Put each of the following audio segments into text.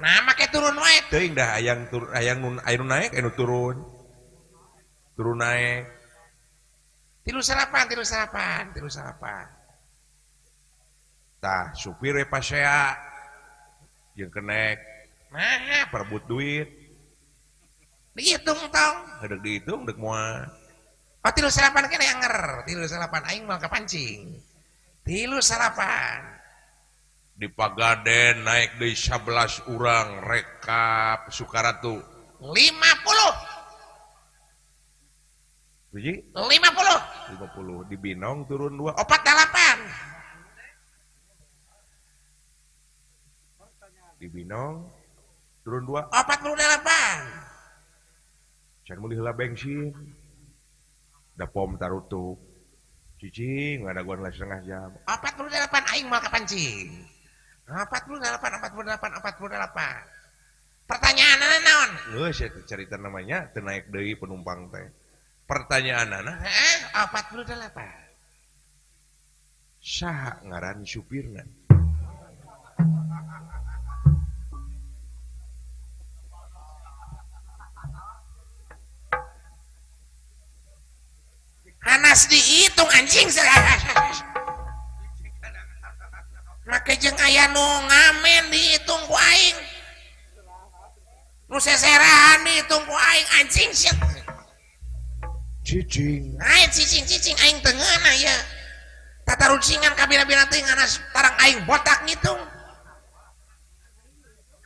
Nah make turun wae teuing dah hayang turun hayang nu anu naik anu turun. Turun naik. 39 39 39. Tah supir we pasea jeung kenek. Nah perebut duit. Dihitung tong, heudeuh dihitung deuk moal. Oh 39 kene anger, 39 aing moal kapancing. 39. Di Pagaden naik deui 11 urang rekap Sukaratu. 50. Hiji? 50. 50 di Binong turun 2 48. Di Binong turun 2 48. Can meuli heula bensin. Da pom tarutup. Cicing ngadaguan lah setengah jam. 48 aing moal kapancing. 48 48 48. Pertanyaanna naon? Geus eta carita namanya teu naik deui penumpang teh. Pertanyaanna heeh 48. Saha ngaran supirna? Hanas dihitung anjing. Make jeung aya nu ngamen dihitung ku aing. Nu seserahan dihitung ku aing anjing sia. Cicing. Ai cicing cicing aing teu ngeunah ieu. Tatarucingan kabina-bina teuing hanas tarang aing botak ngitung.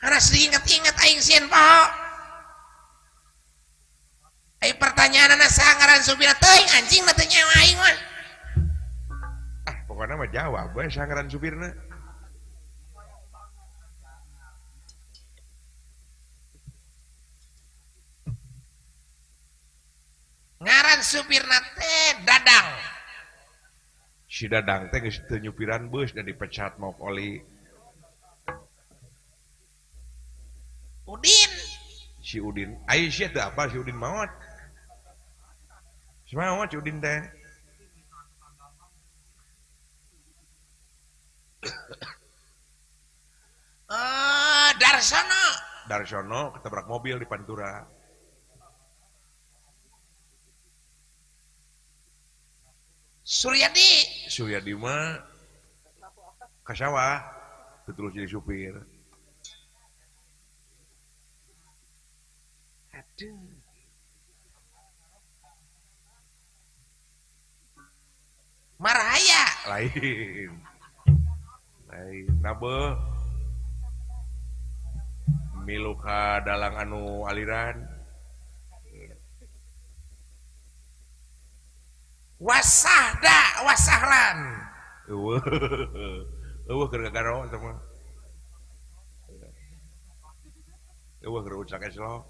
Hanas diinget-inget aing sieun poho. Ai pertanyaanna saha ngaran supirna teuing anjing na teu nyawa aing mah. Ah pokona mah jawab we saha ngaran supirna. Ngaran supirna teh Dadang. Si Dadang teh geus teu nyupiran beus da dipecat maok oli. Udin. Si Udin, ai sia teu apa si Udin maot. Si maot si Udin teh. Darsono. Darsono ketabrak mobil di Pantura. Suryadi. Suryadi mah ka sawah teu terus jadi supir. Aduh. Marhaya lain. Lain nabe milu ka dalang anu aliran. Wasahda wasahlan. Eueuh. Eueuh keur gagaro eta mah. Eueuh keur ucak eslo.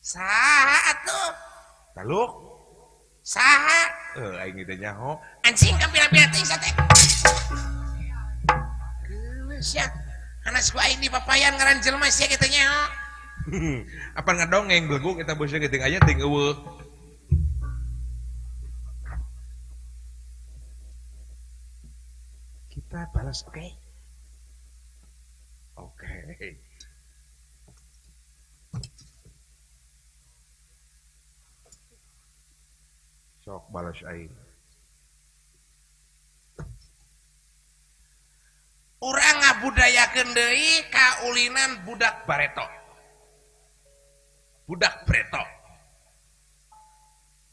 Saha atuh? Taluk. Saha? Aing teh nyaho. Anjing kampira-pira teuing sate. Geus sia. Hanas ku aing dipapayan ngaran jelema sia kitu nyaho. Apa ngadongeng beleguk eta bosnya geuting aya ting eueuh. Kita balas oke? Okay? Oke. Okay. Sok balas aing. Urang ngabudayakeun deui kaulinan budak bareto. Budak breto.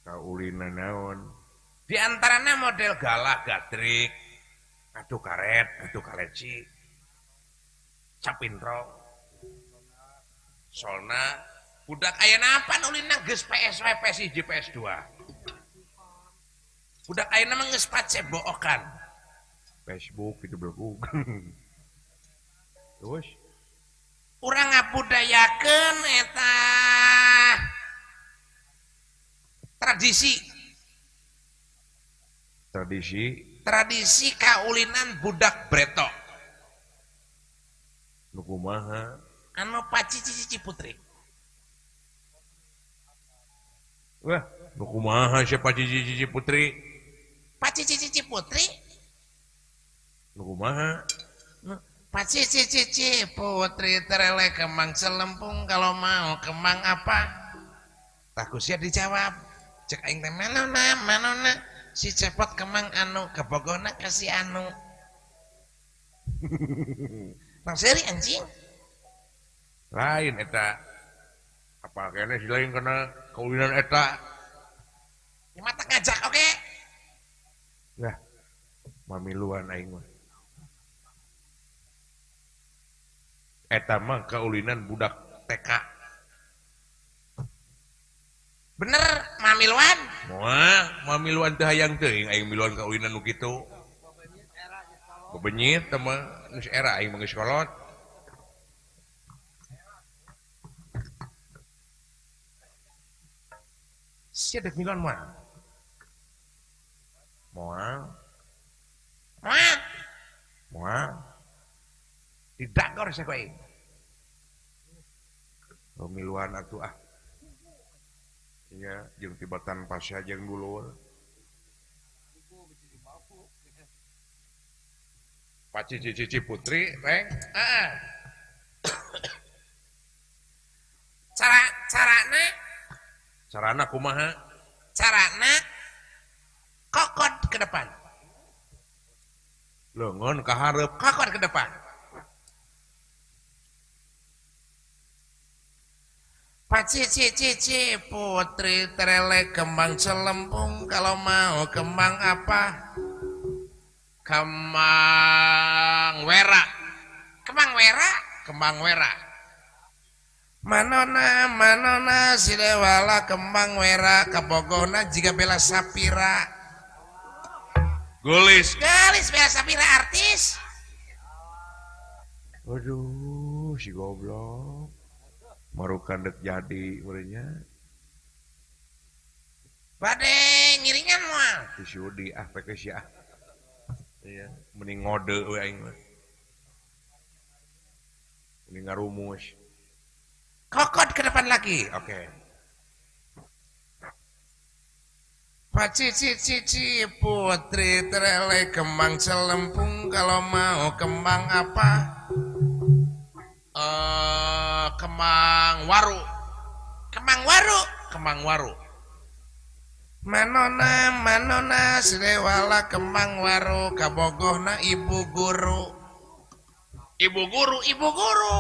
Kaulinan naon? Di antarana model galah gatrik, adu karet, adu kaleci, capintrong, solna, budak ayeuna apa ulinna geus PSW, PS1, PS2. Budak ayeuna mah geus pacebokan. Facebook itu belum. Terus urang ngabudayakeun eta tradisi. Tradisi kaulinan budak breto. Nu kumaha? Anu pacici-cici putri. Wah, nu kumaha sia pacici-cici putri? Pacici-cici putri? Nu kumaha? Pacici cici putri terele kemang selempung kalau mau kemang apa? Takut sia dijawab. Cek aing teh manona manona si cepot kemang anu kebogona ka si anu. Bang seri anjing. Lain eta. Apa kene si lain kena kaulinan eta. Ya mata ngajak oke. Okay? Lah, mamiluan aing mah. Eta mah kaulinan budak TK. Bener mamiluan? Moal, mamiluan teu hayang teuing aing miluan kaulinan nu kitu. Bebenyit teh mah geus era aing mah geus kolot. Sia dek miluan moal. Moal. Moal. Moal. Didagor sia ku aing. Pemiluan atuh ah. Iya, jeung tibatan pasya jeung dulur. Paci cici putri, Reng. Heeh. Carana carana kumaha? Carana kokot ke depan. Leungeun ka hareup, kokot ke depan. Pacici cici putri terele kembang selempung kalau mau kembang apa? Kembang wera. Kembang wera? Kembang wera. Manona manona si dewala kembang wera kabogona jiga Bella Sapira. Gelis. Gelis Bella Sapira artis. Waduh, si goblok. Marukan dek jadi urangnya. Bade ngiringan moal. Ti Sudi ah pek sia. Iya, mending ngode we aing mah. Mending ngarumus. Kokot ke depan lagi. Oke. Okay. Pacici cici putri terele kembang selempung kalau mau kembang apa? Kembang waru. Kembang waru. Kembang waru. Manona manona sirewala kembang waru kabogohna ibu guru. Ibu guru, ibu guru.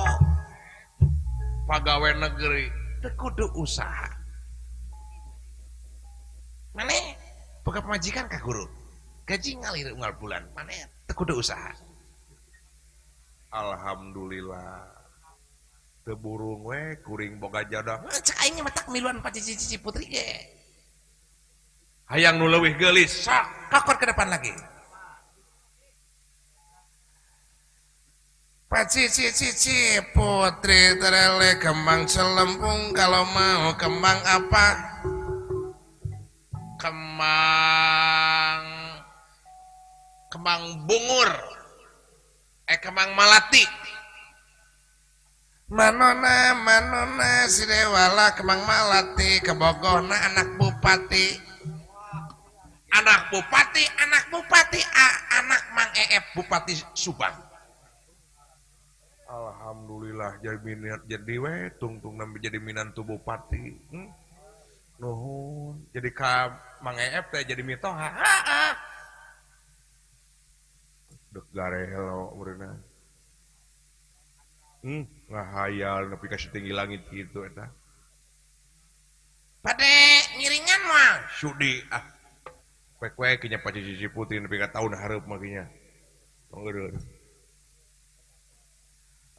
Pagawe negeri teu kudu usaha. Maneh boga pamajikan ka guru. Gaji ngalir unggal bulan. Maneh teu kudu usaha. Alhamdulillah. Teu burung we kuring boga jodoh. Cek aing mah tak miluan pacici cici putri ge. Hayang nu leuwih geulis sok kokot ke depan lagi. Pacici cici putri terele kembang selempung kalau mau kembang apa? Kembang kembang bungur. Kembang malati. Manona manona si dewala kembang malati kebogohna anak bupati. Anak bupati, anak bupati, anak Mang Eep Bupati Subang. Alhamdulillah jadi minat jadi we tungtung nampi jadi minantu bupati. Nuhun jadi ka Mang Eep teh jadi mitoha. Heeh. Dek garelo meureunna. Ngahayal nepi ka satinggi langit kitu eta. Bade ngiringan moal. Sudi ah. Pek-pek nya pacici putih nepi ka taun hareup mah nya. Tong.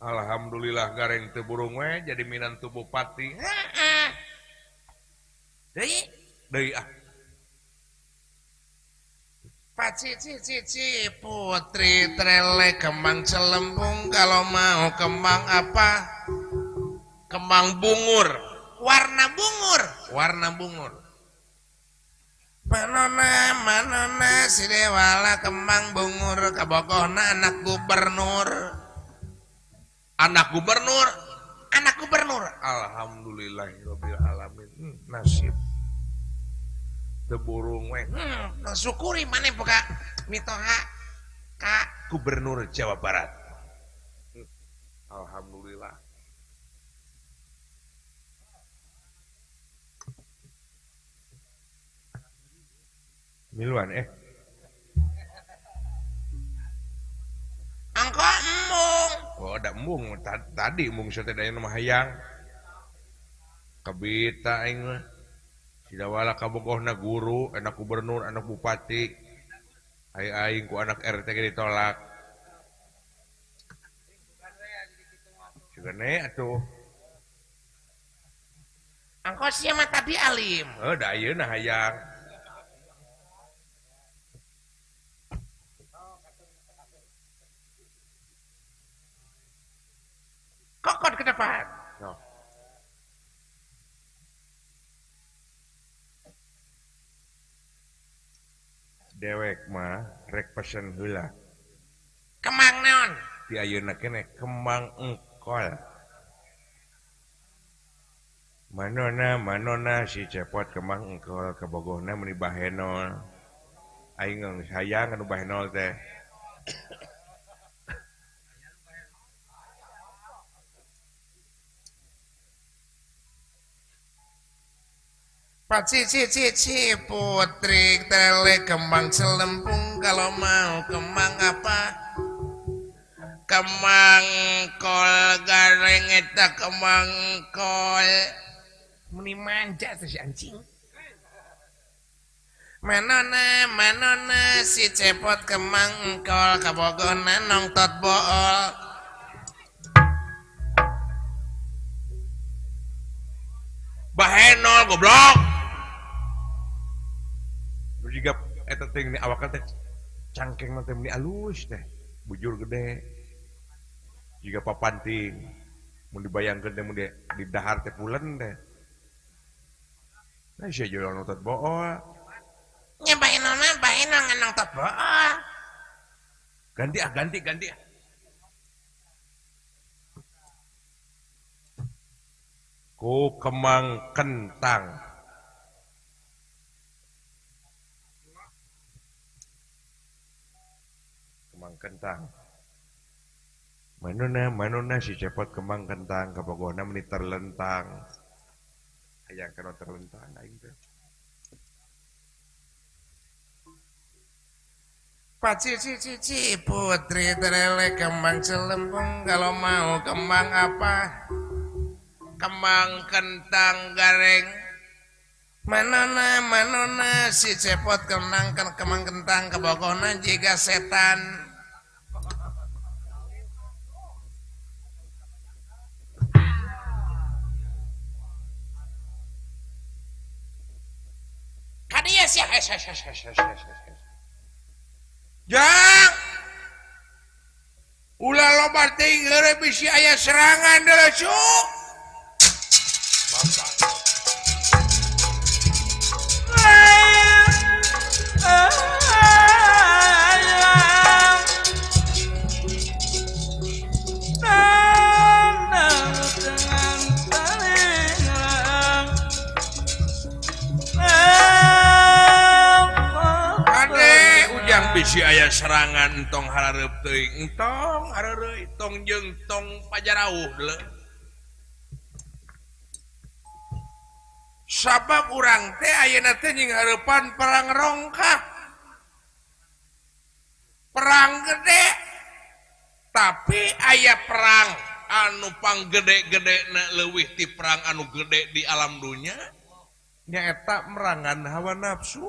Alhamdulillah gareng teu burung we jadi minantu bupati. Heeh. Deui deui ah. Pacici cici putri terele kembang celempung kalau mau kembang apa? Kembang bungur. Warna bungur. Warna bungur. Manona manona si dewala kembang bungur kabogohna anak gubernur. Anak gubernur, anak gubernur. Alhamdulillahirabbil alamin. Nasib. Teu burung we. Syukuri maneh boga mitoha ka gubernur Jawa Barat. Miluan Angko embung. Oh, ada embung tadi embung teh da mah hayang. Kabita aing mah. Sidawala kabogohna guru, anak gubernur, anak bupati. Ai aing ku anak RT ge ditolak. Cigane atuh. Angko sia mah tadi alim. Heuh da ayeuna hayang. Kokot ke depan. No. Dewek mah rek pesen heula. Kemang naon? Ti ayeuna keneh kemang engkol. Manona manona si Cepot kemang engkol kabogohna meuni bahenol. Aing geus hayang anu bahenol teh. Paci ci ci ci putri tele kembang selempung kalau mau kembang apa? Kembang kol gareng eta kembang kol. Meni manja tuh si anjing. Manona manona si Cepot kembang kol kabogona nongtot bool. Bahenol goblok. Juga eta teh ni awakna teh cangkeng teh meni alus teh bujur gede jiga papanting mun dibayangkeun teh mun di dahar teh pulen teh nah sia jual nontot bool nya bahenol mah bahenol ngan nontot bool ganti ah ganti ganti ah ku kemang kentang. Kemang kentang. Manona manona si Cepot kemang kentang kabogohna meuni terlentang. Hayang kana terlentang aing teh. Paci ci ci ci putri terele kembang selempung kalau mau kembang apa? Kembang kentang gareng. Manona manona si Cepot kembang kembang kentang kabogohna jiga setan. Kadieu sia Jang ulah loba teuing heureuy bisi aya serangan deui cuk. Bapak. Ade ujang bisi aya serangan entong harareup teuing entong hareureui tong jeung tong pajarauh deuleu. Sabab urang teh ayeuna teh nying hareupan perang rongkah. Perang gede. Tapi aya perang anu panggede-gedena leuwih ti perang anu gede di alam dunya nyaeta merangan hawa nafsu.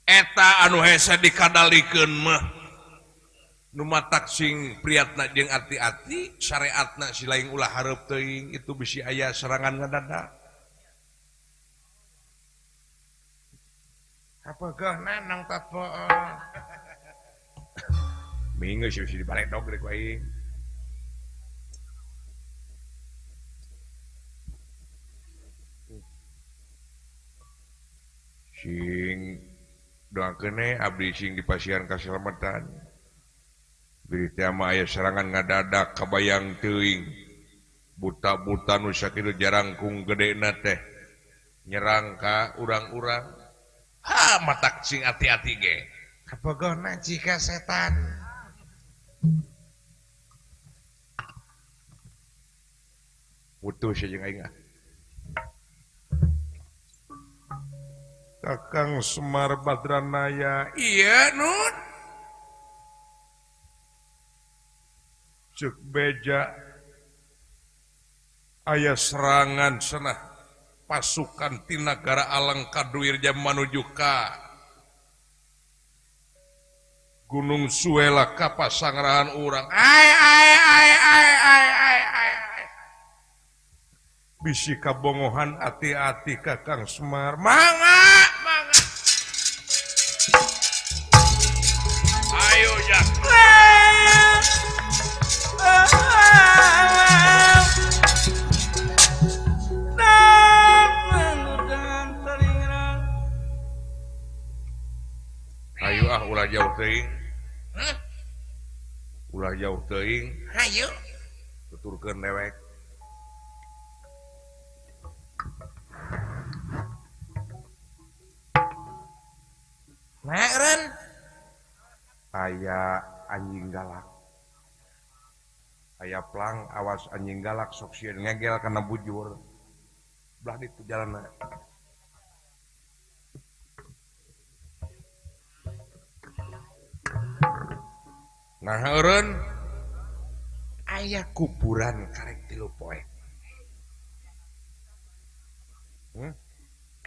Eta anu hese dikadalikeun mah nu matak sing priatna jeung ati-ati syariatna si lain ulah hareup teuing itu bisi aya serangan ngadadak. Kabogohna nongtot bool. Minggu sih bisi dibaledog rek aing. Sing doakeun abdi sing dipasihan kasalamatan. Bilih teh mah aya serangan ngadadak kabayang teuing. Buta-buta nu sakitu jarangkung gedena teh nyerang ka urang-urang. Ha matak sing ati-ati ge. Kabogohna jiga setan. Putus jeung aing ah. Kakang Semar Badranaya. Iya Nun. Cek beja aya serangan cenah pasukan ti nagara Alengka Duirja manuju ka Gunung Suela ka pasangrahan urang. Ai ai ai ai ai ai ai. Bisi kabongohan ati-ati Kakang Semar. Mangga mangga. Ayo jak. Ayo ah ulah jauh teuing. Ulah jauh teuing. Hayu. Tuturkeun dewek. Nah, Ren. Aya anjing galak. Aya plang awas anjing galak sok sieun ngegel kana bujur. Belah ditu jalanna. Nah, eureun aya kuburan karek 3 poe.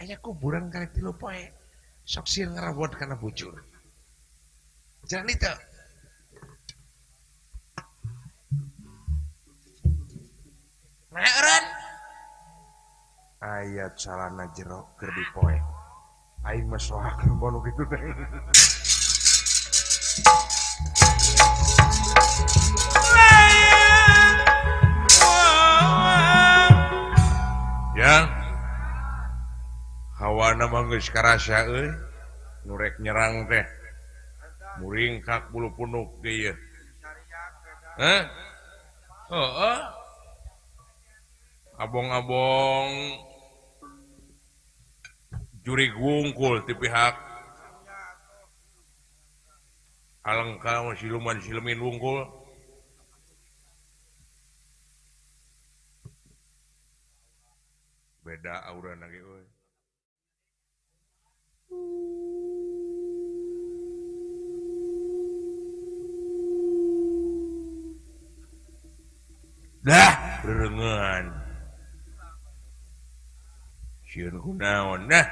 Aya kuburan karek 3 poe. Sok sieun ngarawot kana bujur. Jalan itu. Nah, eureun aya calana jero keur dipoe. Aing mah soakeun bono kitu teh. Ya. Hawana mah geus karasa euy. Nu rek nyerang teh. Muringkak bulu punuk ge ieu. Hah? Heeh. Abong-abong jurig wungkul ti pihak Alengka mah siluman silemin wungkul. Beda aurana ge euy. Dah rerengan. Sieun kunaon nah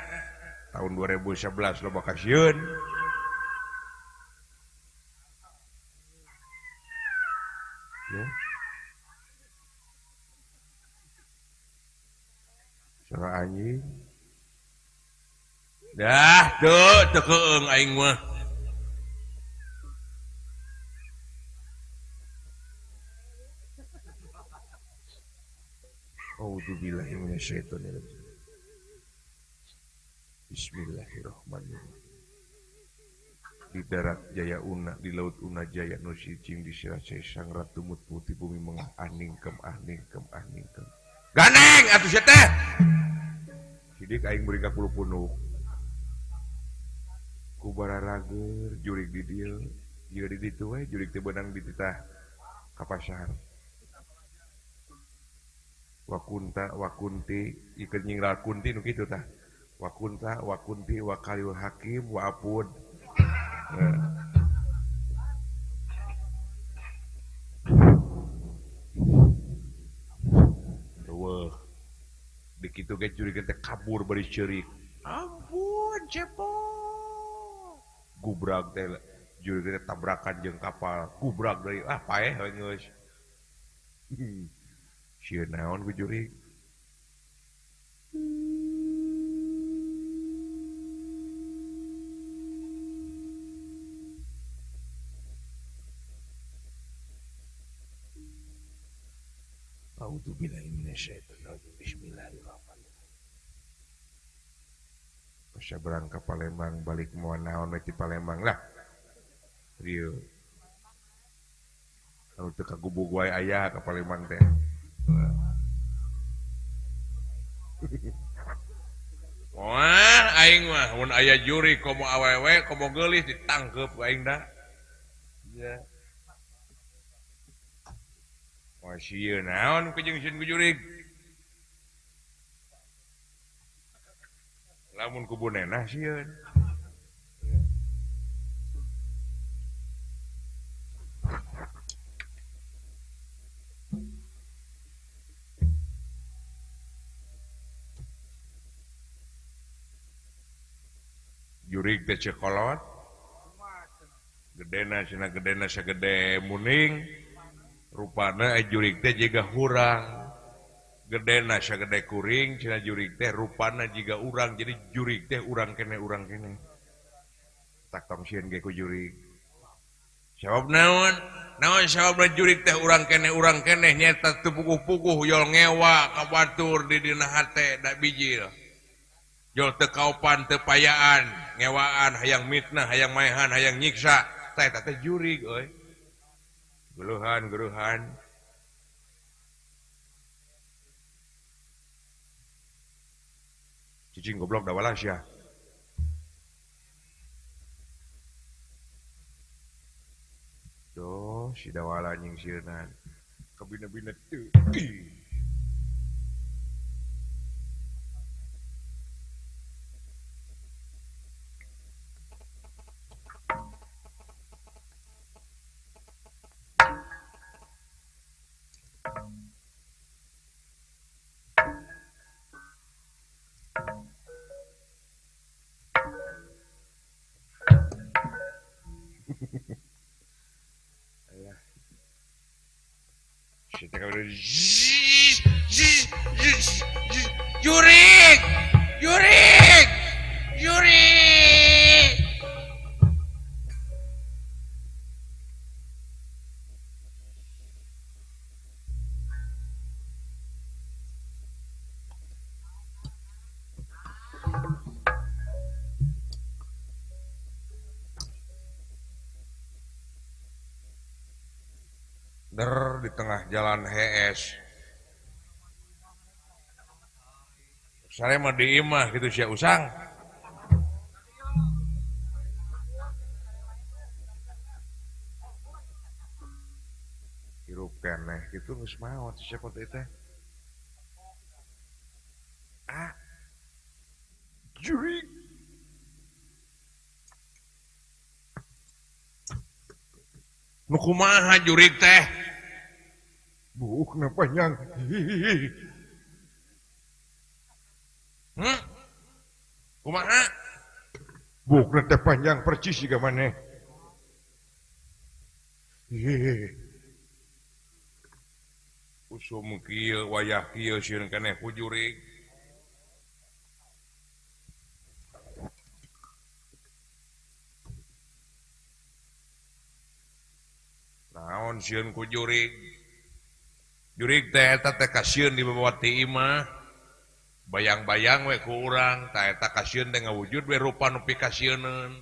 tahun 2011 loba kasieun. Ya. Suara anjing. Dah tuh teu keung aing mah. A'udzubillahi minasyaitonirrajim. Bismillahirrahmanirrahim. Di darat jaya una, di laut una jaya nu sicing di sirah sang ratu mut putih bumi mengah aningkem aningkem aningkem. Ganeng atuh sia teh. Sidik aing beuring ka puluh punuk. Ku bararager jurig di dieu, jiga di ditu we jurig teu beunang di titah ka pasar. Wakunta wakunti ikeun nyingral kunti nu kitu tah. Wakunta wakunti wakalil hakim wa apud. Wah, dikitu ge jurig teh kabur bari ceurik. Ampun cepot. Gubrag teh jurig teh tabrakan jeung kapal. Gubrag deui ah paeh we geus. Sieun naon ku jurig. A'udzubillahi minasyaitonirrajim. Bismillahirrahmanirrahim. Pasabran ka Palembang balik moal naon we ti Palembang lah. Rieu. Anu teu kagubug wae aya ka Palembang teh. Wah, aing mah mun aya juri komo awewe komo geulis ditangkeup ku aing da. Ya. Wah, sieun naon ku jeung sieun ku jurig. Lamun ku Bu Nenah sieun. Jurig teh cekolot. Gedena cenah gedena sagede muning. Rupana jurig teh jiga hurang. Gedena sagede kuring cenah jurig teh rupana jiga urang. Jadi jurig teh urang kene urang kene. Tak tong sieun ge ku jurig. Sabab naon? Naon sababna jurig teh urang kene nyeta teu puguh-puguh yol ngewa ka batur di dina hate da bijil. Jol teu kaopan teu payaan, ngewaan hayang mitnah, hayang maehan, hayang nyiksa. Tah eta teh jurig euy. Geluhan-geluhan. Cicing goblok da walas ya. Duh, si dawala nyingsieunan. Kabina-bina teu. Jurig, jurig, jurig. Der di tengah jalan HS. Sare mah di imah gitu sia usang. Hirup keneh kitu geus maot sia teh teh. Ah. Jurig. Nu kumaha jurig teh? Buukna panjang. Kumaha? Buukna teh panjang percis jiga maneh. Usum kieu wayah kieu sieun keneh ku jurig. Naon sieun ku jurig? Jurig teh eta teh kasieun dibawa ti imah. Bayang-bayang we ku urang, tah eta kasieun teh ngawujud we rupa nu pikasieuneun.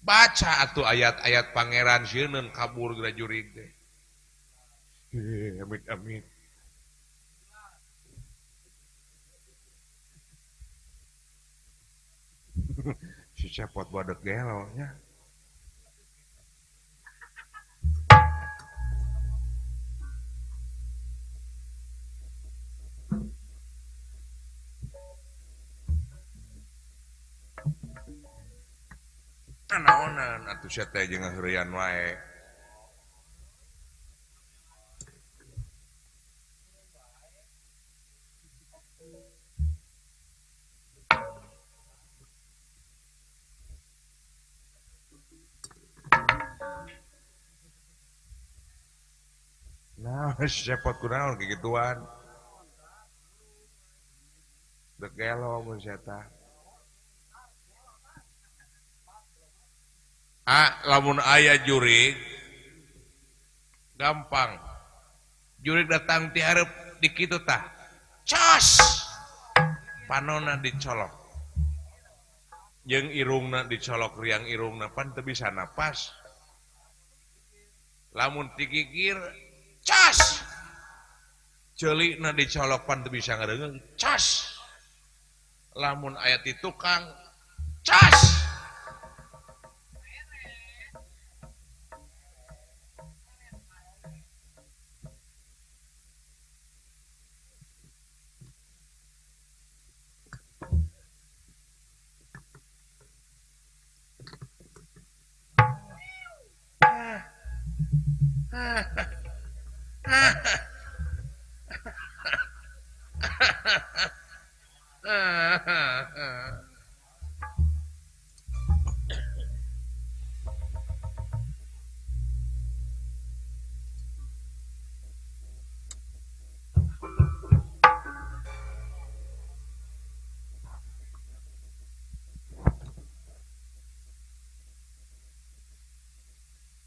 Baca atuh ayat-ayat pangeran sieuneun kabur geura jurig teh. Amit amit. Si cepot badek gelo nya. Naonan atuh sia teh jeung ngaheureuyan wae. Nah, cepot kunaon kikituan. Dek gelo mun sia tah. Ah, lamun aya jurig gampang. Jurig datang ti hareup di kitu tah. Cos. Panonna dicolok. Jeung irungna dicolok riang irungna pan teu bisa napas. Lamun tikikir cos. Ceulikna dicolok pan teu bisa ngadeungeun. Cos. Lamun aya ti tukang cos.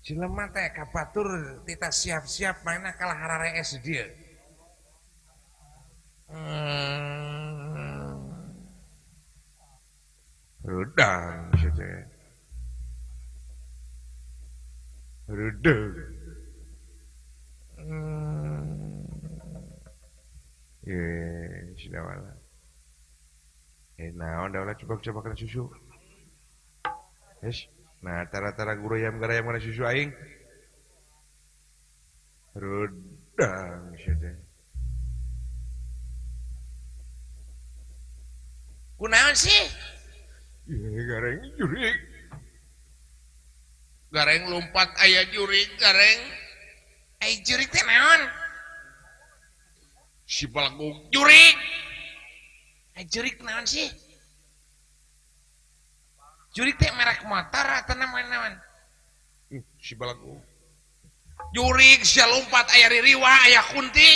Jelema teh ka batur tita siap-siap mana kalah hararees dia. Rudang saja. Rudang. Ye, sudah wala. Naon dah wala coba-coba kana susu. Yes. Nah, tara-tara gurayam garayam kana susu aing. Rudang saja. Kunaon sih? Ye, gareng jurik. Gareng lompat aya jurik, gareng. Ai jurik teh naon? Si balagog jurik. Ai jurik naon sih? Jurik teh merek motor atau naon-naon? Si balagog. Jurik sia lompat aya ririwa aya kunti.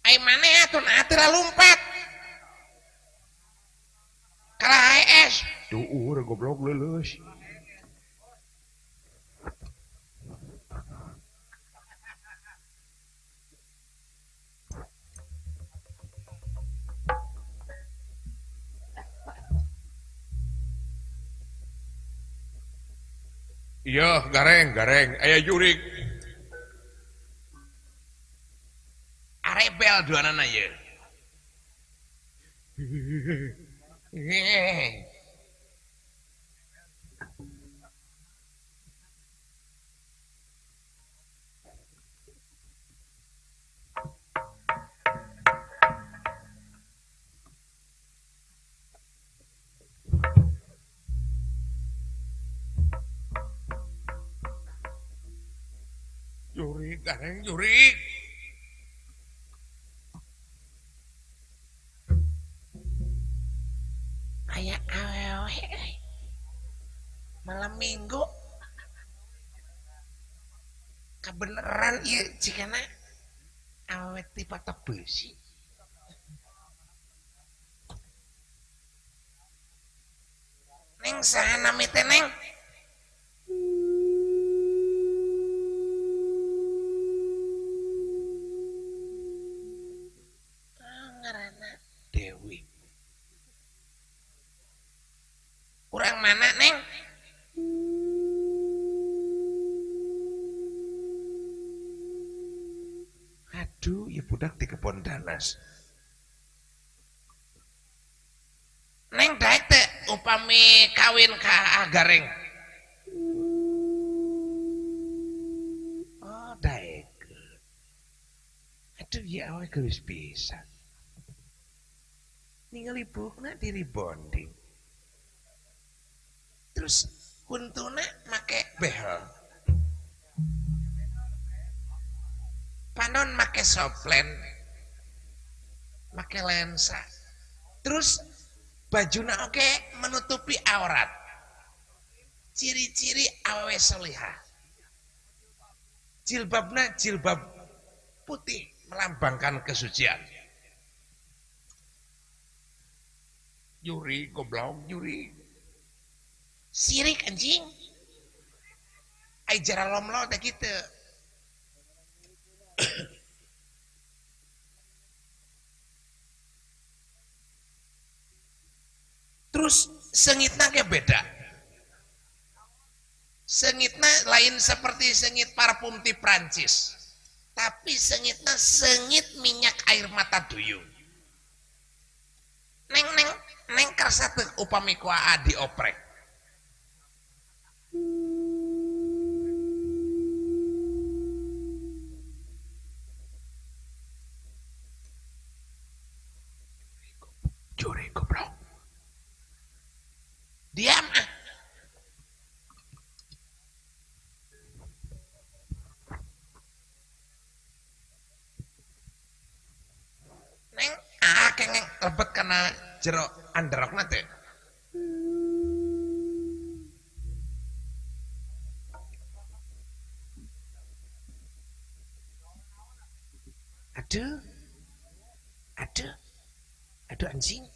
Ai maneh atuh nah teu lompat. Kalah AS. Duur goblok leuleus. Iya, gareng, gareng, aya jurik. Arebel duanana ieu. Jurik, gareng, jurik. Aya awewe malam minggu kebeneran ieu cikana awewe ti patok besi. Neng saha nami teh neng? Ngaranna Dewi. Urang mana neng? Aduh, ya budak di kebon danas. Neng daek teh upami kawin ka Gareng. Oh, daek. Aduh, ya awe geus pisan. Ningali buukna diri bonding. Terus huntuna make behel. Panon make softlens, make lensa. Terus bajuna oke menutupi aurat. Ciri-ciri awewe solihah. Jilbabna jilbab putih melambangkan kesucian. Juri goblok juri. Sirik anjing. Ai jara lomlo teh kitu. Terus sengitna ge beda. Sengitna lain seperti sengit parfum ti Prancis, tapi sengitna sengit minyak air mata duyung. Neng neng neng kersa teu upami ku aa dioprek. Juri goblok. Diam ah. kengeng lebet kana jero anderokna teh. Aduh. Aduh. Aduh anjing.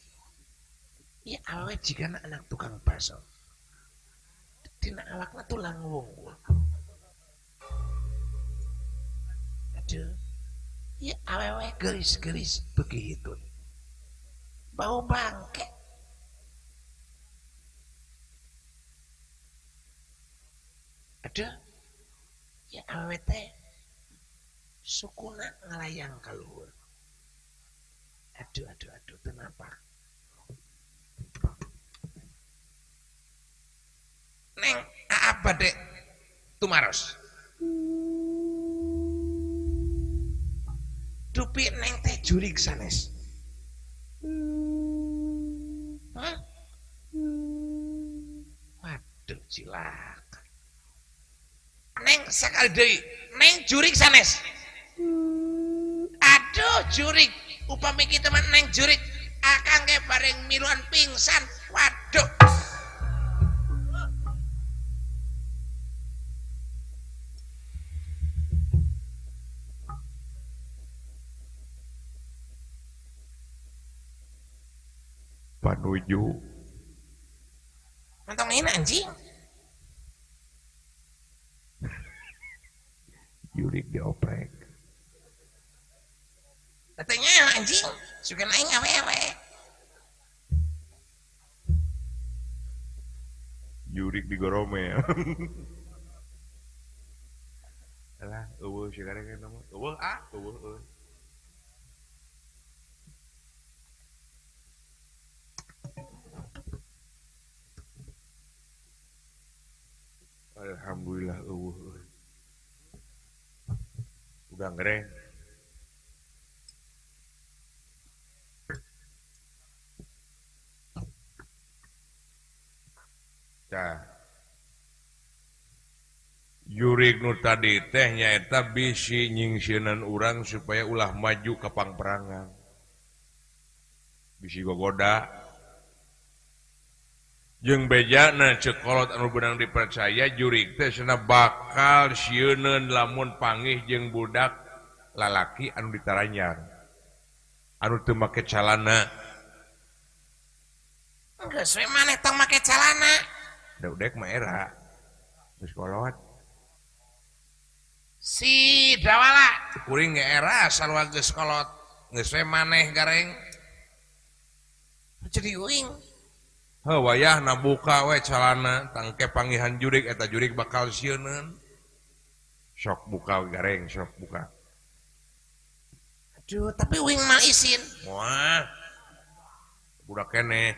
Ieu awewe jigana anak tukang bakso. Dina awakna tulang wungkul. Aduh. Ieu awewe geulis-geulis begitu. Bau bangke. Aduh. Ieu awewe teh sukuna ngalayang ka luhur. Aduh aduh aduh teu napak. Neng aa bade tumaros. Dupi neng teh jurig sanes. Hah? Waduh cilaka. Neng sakali deui, neng jurig sanes. Aduh jurig, upami kitu mah neng jurig, akang ge bareng miluan pingsan. Waduh. Panuju. Nonton ini anjing. Jurig dioprek. Katanya anjing, suka aing awewe. Jurig digoromel. Alah, eueuh si gareng eta mah. Eueuh ah, eueuh euy. Alhamdulillah eueuh euy. Udah gereng. Tah. Jurig nu tadi teh nyaeta bisi nyingsieunan urang supaya ulah maju ka pangperangan. Bisi gogoda. Jeung bejana ceuk kolot anu beunang dipercaya jurig teh cenah bakal sieuneun lamun pangih jeung budak lalaki anu ditaranyang. Anu teu make calana. Geus we maneh tong make calana. Da udek mah era. Geus kolot. Si Dawala kuring ge era sarua geus kolot. Geus we maneh gareng. Jadi uing. Heuh wayahna buka we calana tangke panggihan jurig eta jurig bakal sieuneun. Sok buka gareng, sok buka. Aduh, tapi uing mah isin. Wah. Budak keneh.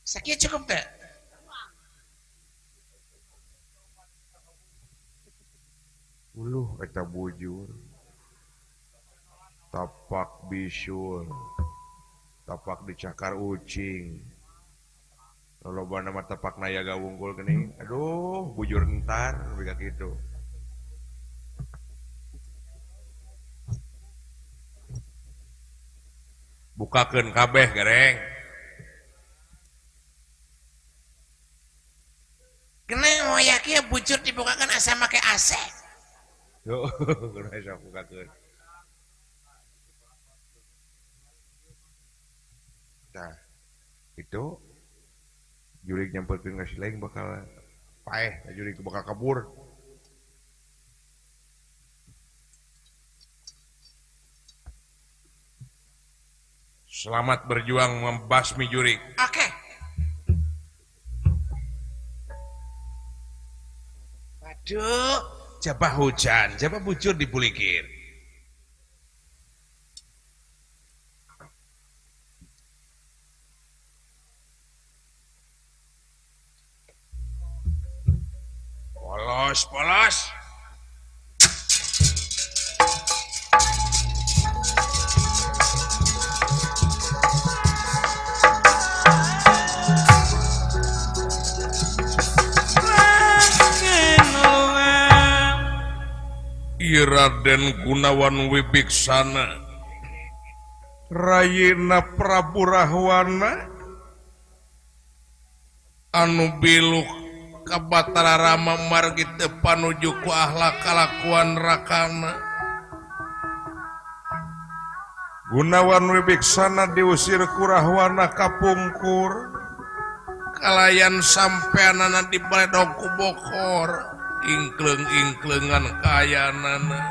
Sakieu cukup teh? Uluh eta bujur. Tapak bisul, tapak dicakar ucing, loba nama tapak nayaga wungkul geuning. Aduh, bujur entar bega kitu. Bukakeun kabeh gereng. Kena moyak ieu bujur dibukakeun asa make AC. Yo, kudu asa bukakeun. Nah, itu jurig nyamperkeun ka si Leng bakal paeh, jurig bakal kabur. Selamat berjuang membasmi jurig. Oke. Waduh, jabah hujan, jabah bujur dibulikir. Polos, polos. Ieu Raden Gunawan Wibiksana rayina Prabu Rahwana anu biluk ka Batara Rama margi teu panuju ku akhlak kalakuan rakana. Gunawan Wibiksana diusir ku Rahwana kapungkur kalayan sampeanana dibaledog ku bokor ingkleung-ingkleungan kaayaanana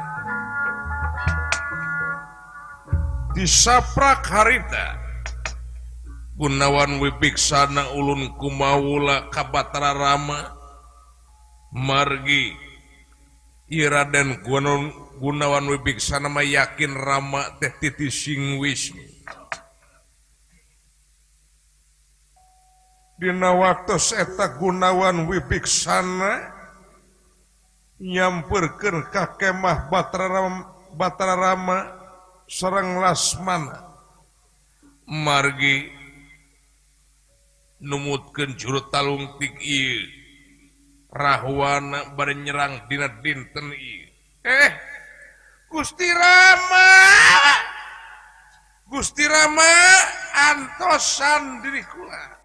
disaprak harita. Gunawan Wibiksana ulun kumawula ka Batara Rama margi ieu Raden Gunawan Wibiksana mah yakin Rama teh titi sing Wisnu. Dina waktos eta Gunawan Wibiksana nyamperkeun ka kemah Batara Rama sareng Lasmana margi numutkeun juru talungtik ieu Rahwana bari nyerang dina dinten ieu. Gusti Rama, Gusti Rama antosan diri kula.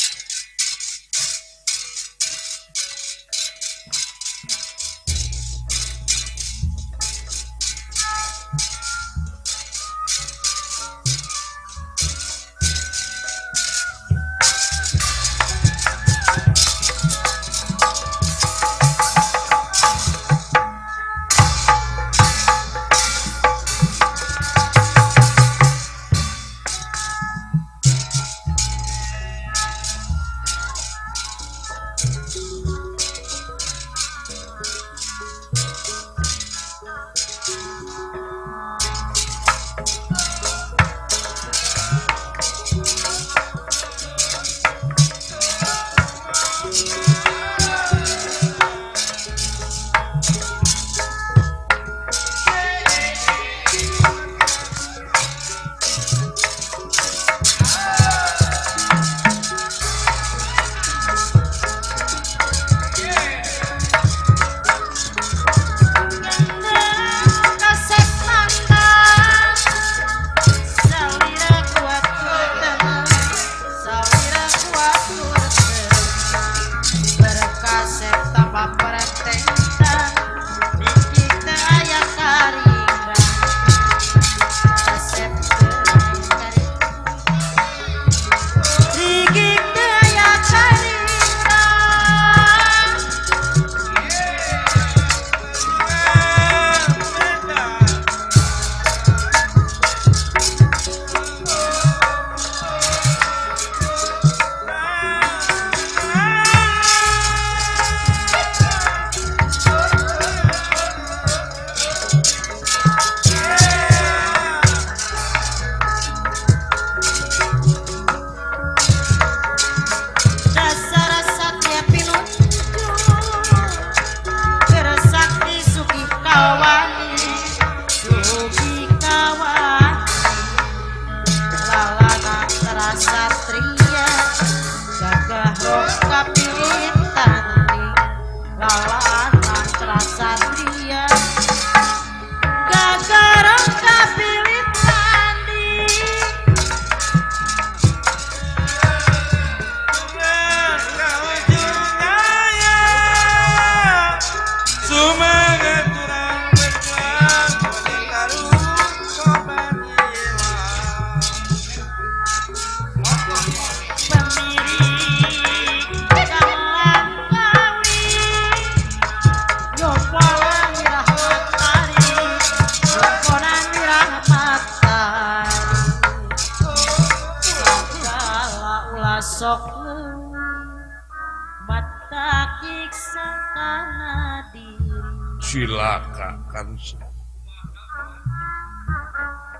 Cilaka kan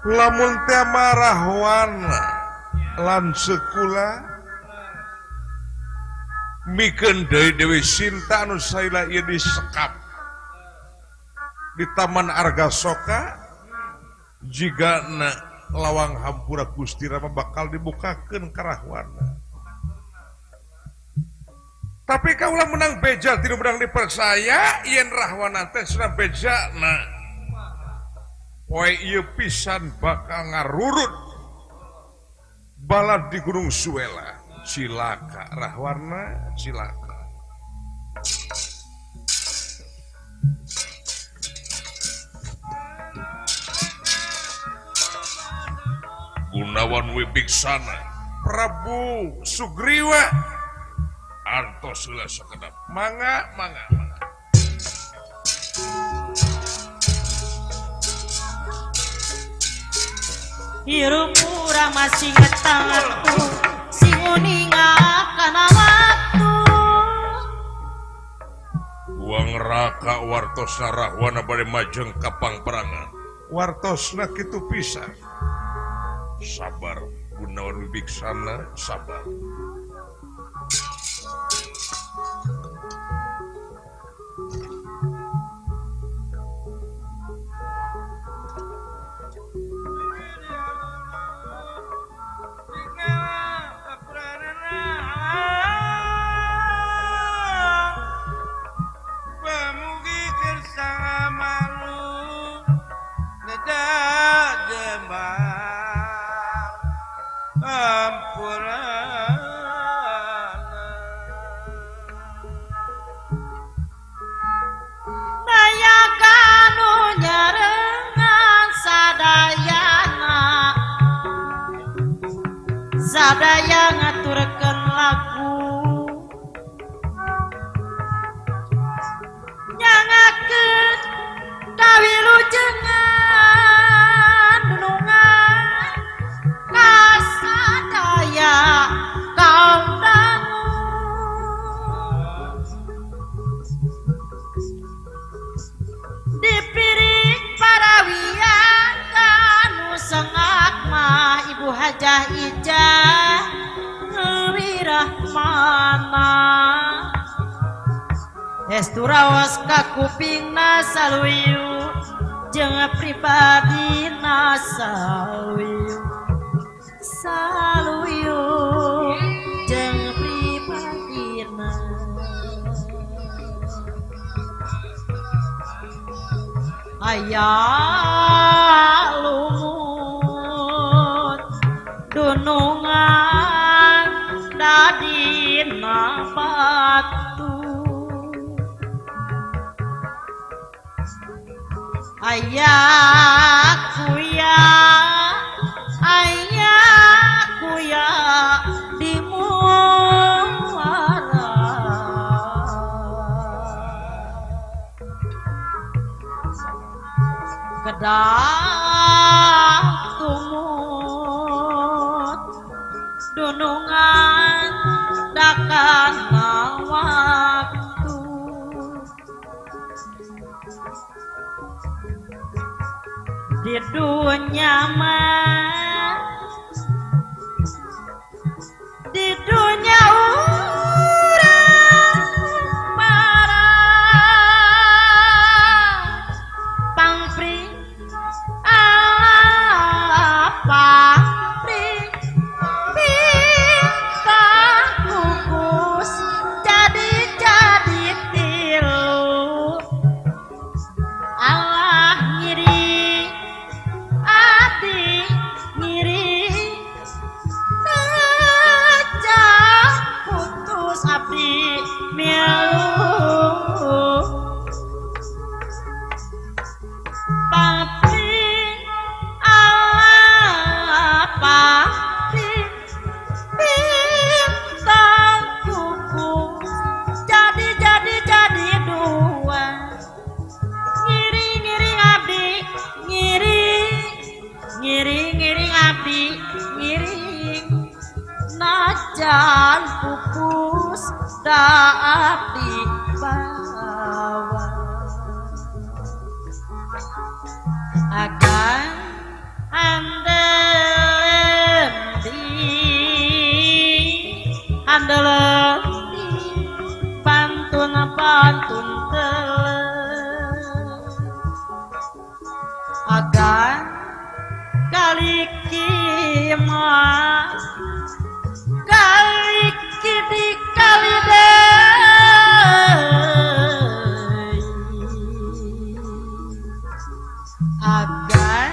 lamun teh marahwana lan sekula mikeun deui Dewi Sinta anu saila ieu disekap di Taman Argasoka jigana lawang hampura Gusti Rama bakal dibukakeun ka Rahwana. Tapi kaulah menang beja tidak menang dipercaya yen Rahwana teh sudah bejana Poe ieu pisan bakal ngarurut balad di Gunung Suela. Cilaka Rahwana, cilaka. Gunawan Wibiksana, Prabu Sugriwa, artos heula sakedap. Mangga, mangga, mangga. Hirup urang masih ngetangku sing uninga kana waktu. Buang raka wartosna Rahwana bade majeng ka pangperangan. Wartosna kitu pisan. Sabar Gunawan Wibiksana, sabar. Sadaya ngaturkeun lagu nyangakeun kawilujengan dunungan kasadaya kaum dangu dipiring para wiyang nu sengak mah Ibu Hajah Ijah Wirahmana estu raos ka kupingna saluyu jeung pribadina saluyu saluyu jeung pribadina. Aya lumut dunungan dadina batu ayah kuya di muara kedah tumut dunungan dakan waktu di dunia mah di dunia urang para pangpring pangpring bintang kukus jadi tilu Allah ngiring abdi ngiring aja putus abdi milu pangpring Allah pangpring bintang kukus jadi dua ngiring abdi ngiring ngiring abdi ngiring najan pupus da abdi bawa akan andelem di andelem di pantun pantun telem agan kaliki ma kaliki di kali deui agan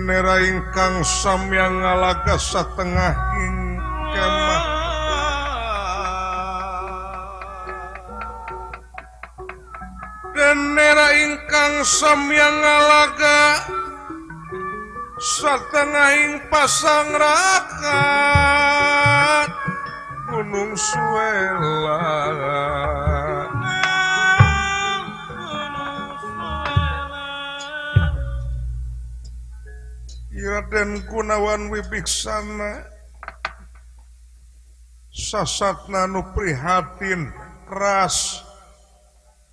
Denera ingkang samyang ngalaga satengah ing kemah Denera ingkang samyang ngalaga satengah ing pasang rakat Gunung Suela. Raden Gunawan Wibiksana sasatna nu prihatin ras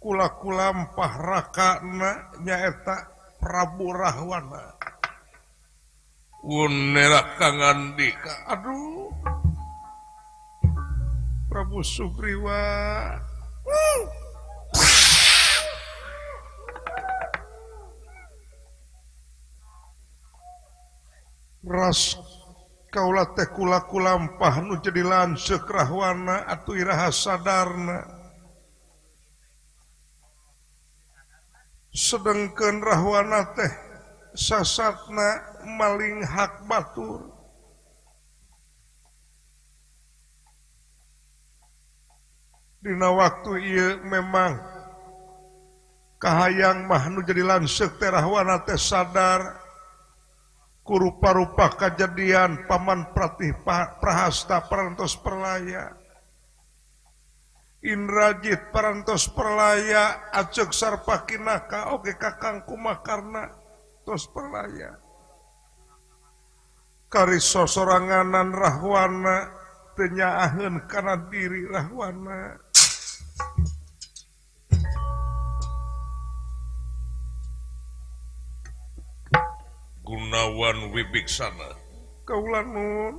kula-kulampah rakana nyaeta Prabu Rahwana. Unera kangandika, aduh Prabu Sugriwa. Ras kaula teh kula-kulampah nu jadi lanceuk Rahwana atuh iraha sadarna. Sedengkeun Rahwana teh sasatna maling hak batur. Dina waktu ieu memang kahayang mah nu jadi lanceuk teh Rahwana teh sadar kurupa-rupa kejadian paman Pratih Prahasta parantos perlaya Indrajit parantos perlaya Acek Sarpakinaka oge Kakang Kumakarna tos perlaya kari sosoranganan Rahwana teu nyaaheun kana diri Rahwana. Gunawan Wibiksana kaula nun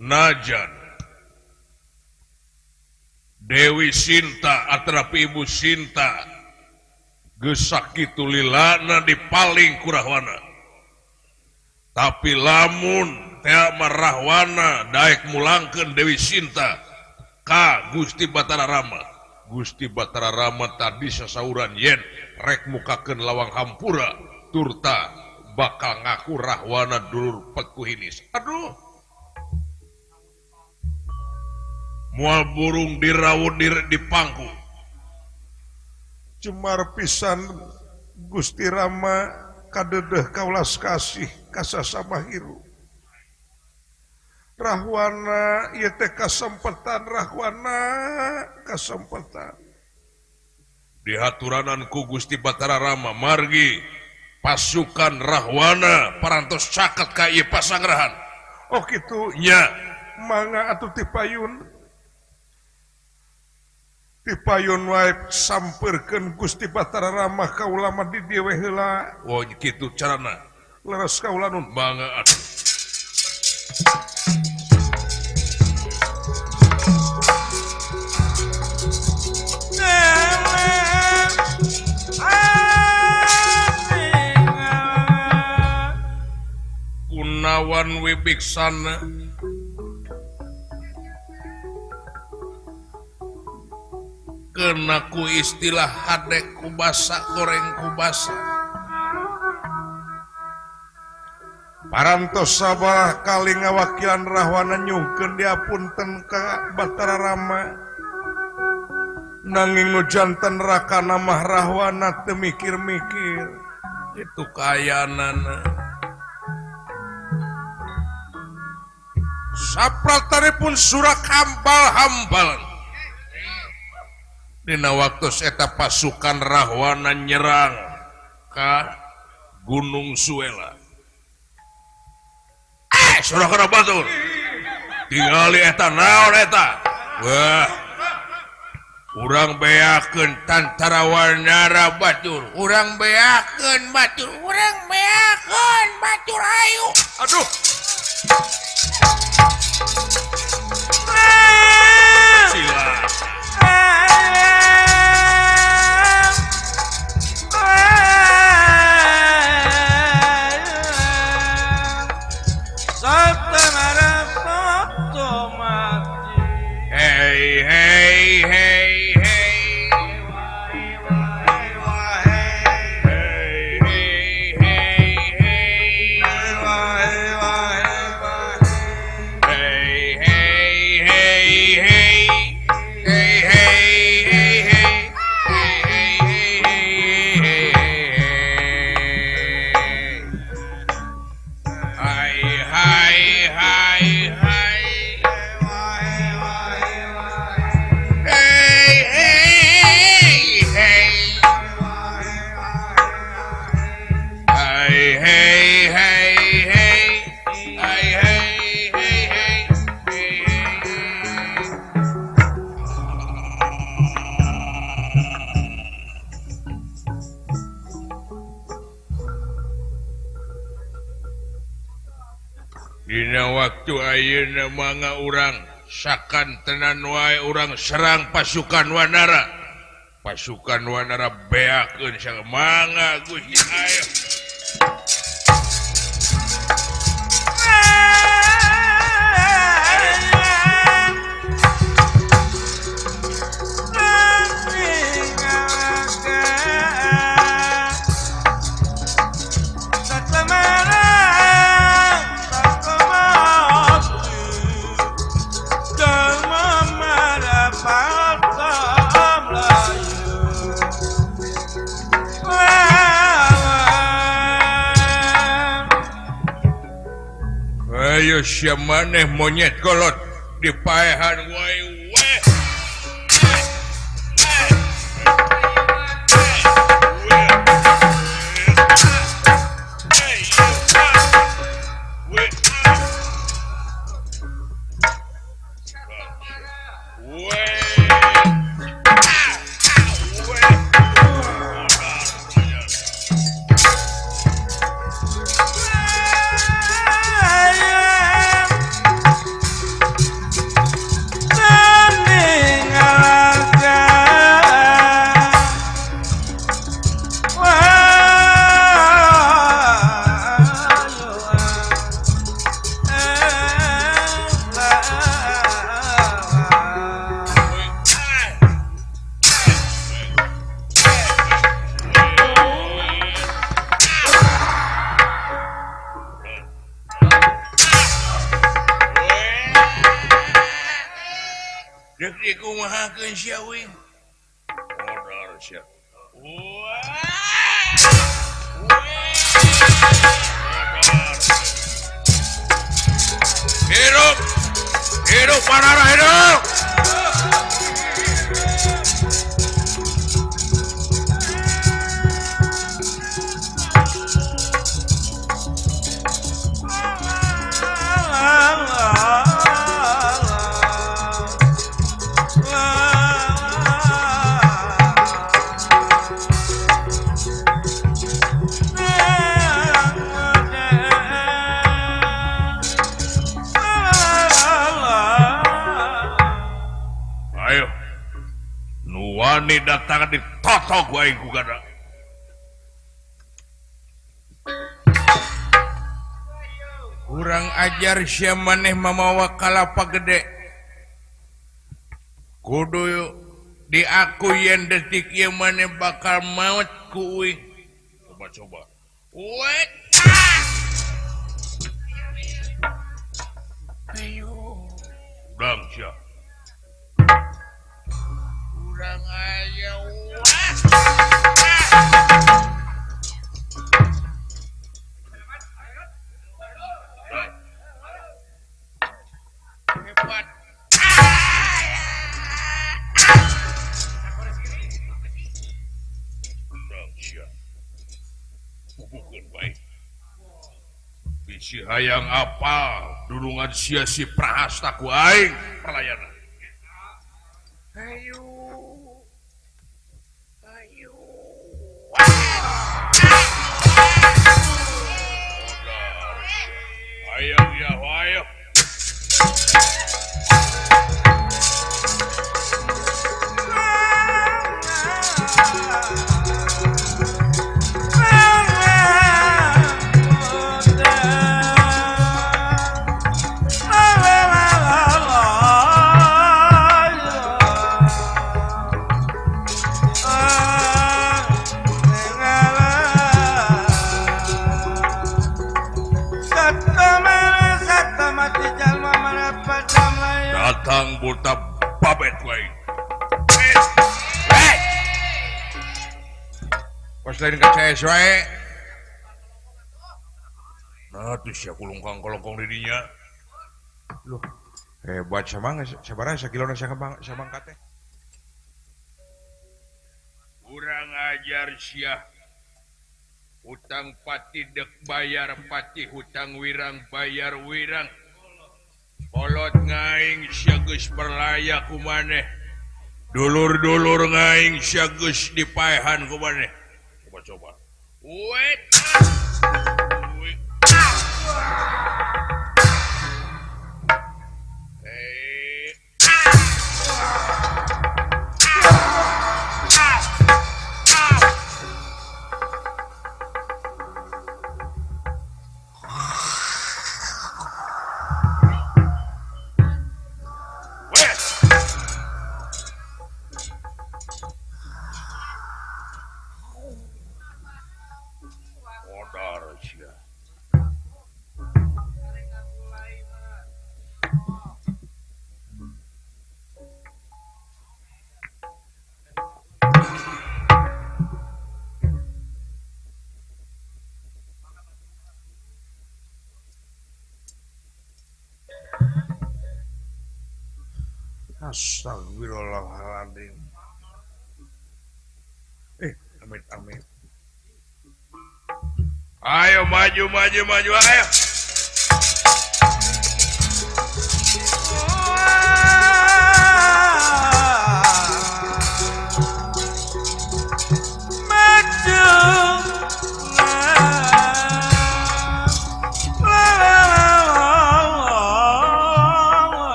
najan Dewi Sinta atrapi Ibu Sinta geus sakitu lilana dipaling ku Rahwana, tapi lamun teh mah Rahwana daek mulangkeun Dewi Sinta ka Gusti Batara Rama. Gusti Batara Rama tadi sasauran yen rek mukakeun lawang hampura turta bakal ngaku Rahwana dulur pekuhinis. Aduh, moal burung dirawun di pangku. Cemar pisan Gusti Rama kadedeh kaulas kasih kasasama hirup. Rahwana ieu teh kasempetan Rahwana kasempetan. Dihaturanan ku Gusti Batara Rama margi pasukan Rahwana parantos caket ka ieu pasangrahan. Oh kitu nya mangga atuh tipayun. Tipayun wae sampeurkeun Gusti Batara Rama ka ulama di dieu we heula. Oh kitu carana. Leres kaula nun mangga atuh. Gunawan Wibiksana kena ku istilah hadek kubasa goreng kubasa. Parantos sabaraha kali ngawakilan Rahwana nyungkeun diapunten ka Batara Rama. Nanging nu janten rakana mah Rahwana teu mikir-mikir. Itu kayanana. Sapratanipun surak hambal-hambalan. Dina waktu eta pasukan Rahwana nyerang ka Gunung Suela. Surah batur. Tingali eta naon eta. Wah. Urang beakeun tantara warnara batur. Urang beakeun batur. Urang beakeun batur ayo. Aduh. Sila. Hey hey hey hey. hey hey hey hey hey hey hey hey. Dina waktu ayeuna mangga urang sakan tenan wae urang serang pasukan Wanara. Pasukan Wanara beakeun mangga Gusti ayo. Ayo sia maneh monyet kolot dipaehan wae we. Hidup, hidup Wanara, hidup. Nuwani datang di totok wae ku gada. Kurang ajar sia maneh mamawa kalapa gede. Kudu diaku yen detik ieu maneh bakal maot ku uing. Coba-coba. Wek. Ayo. Udang sia. Kurang aja. Hebat. Kurang sia. Bubukeun bae. Bisi hayang apa dulungan sia si Prahasta ku aing perlayanan. Ayo. Ayo. Ayo ya, ayo. Datang buta babet wae. Pas lain ka CS wae. Nah tuh sia kulungkang kolongkong di dinya. Loh, hebat samang sabaraha sakilona samangka teh. Kurang ajar sia. Hutang pati dek bayar pati, hutang wirang bayar wirang. Kolot ngaing sia geus perlaya ku maneh. Dulur-dulur ngaing sia geus dipaehan ku maneh. Coba-coba. Wet. Astagfirullahaladzim. Amit amit. Ayo maju maju maju ayo.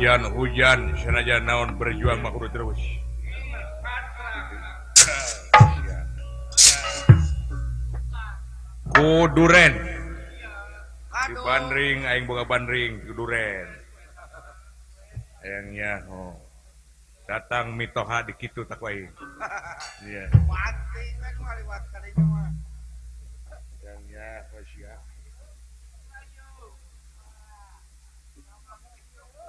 Sanajan hujan, sanajan naon berjuang mah kudu terus. Kuduren. Di bandring aing boga bandring kuduren. Ayangnya oh. Datang mitoha di kitu tak wae. Iya. Banting we ngaliwat ka dieu mah. Ayangnya sia.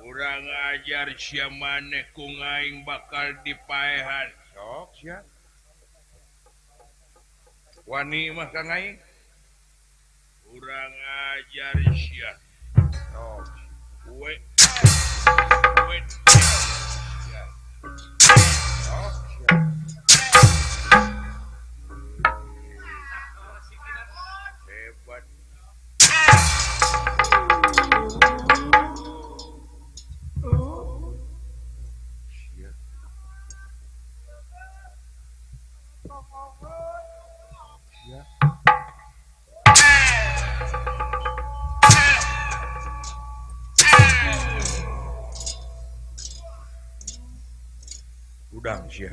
Urang ajar sia maneh ku ngaing bakal dipaehan. Sok sia. Wani mah ka ngaing. Urang ajar sia. Sok. We. We. Sia. Sok sia. Hebat. Udang sia.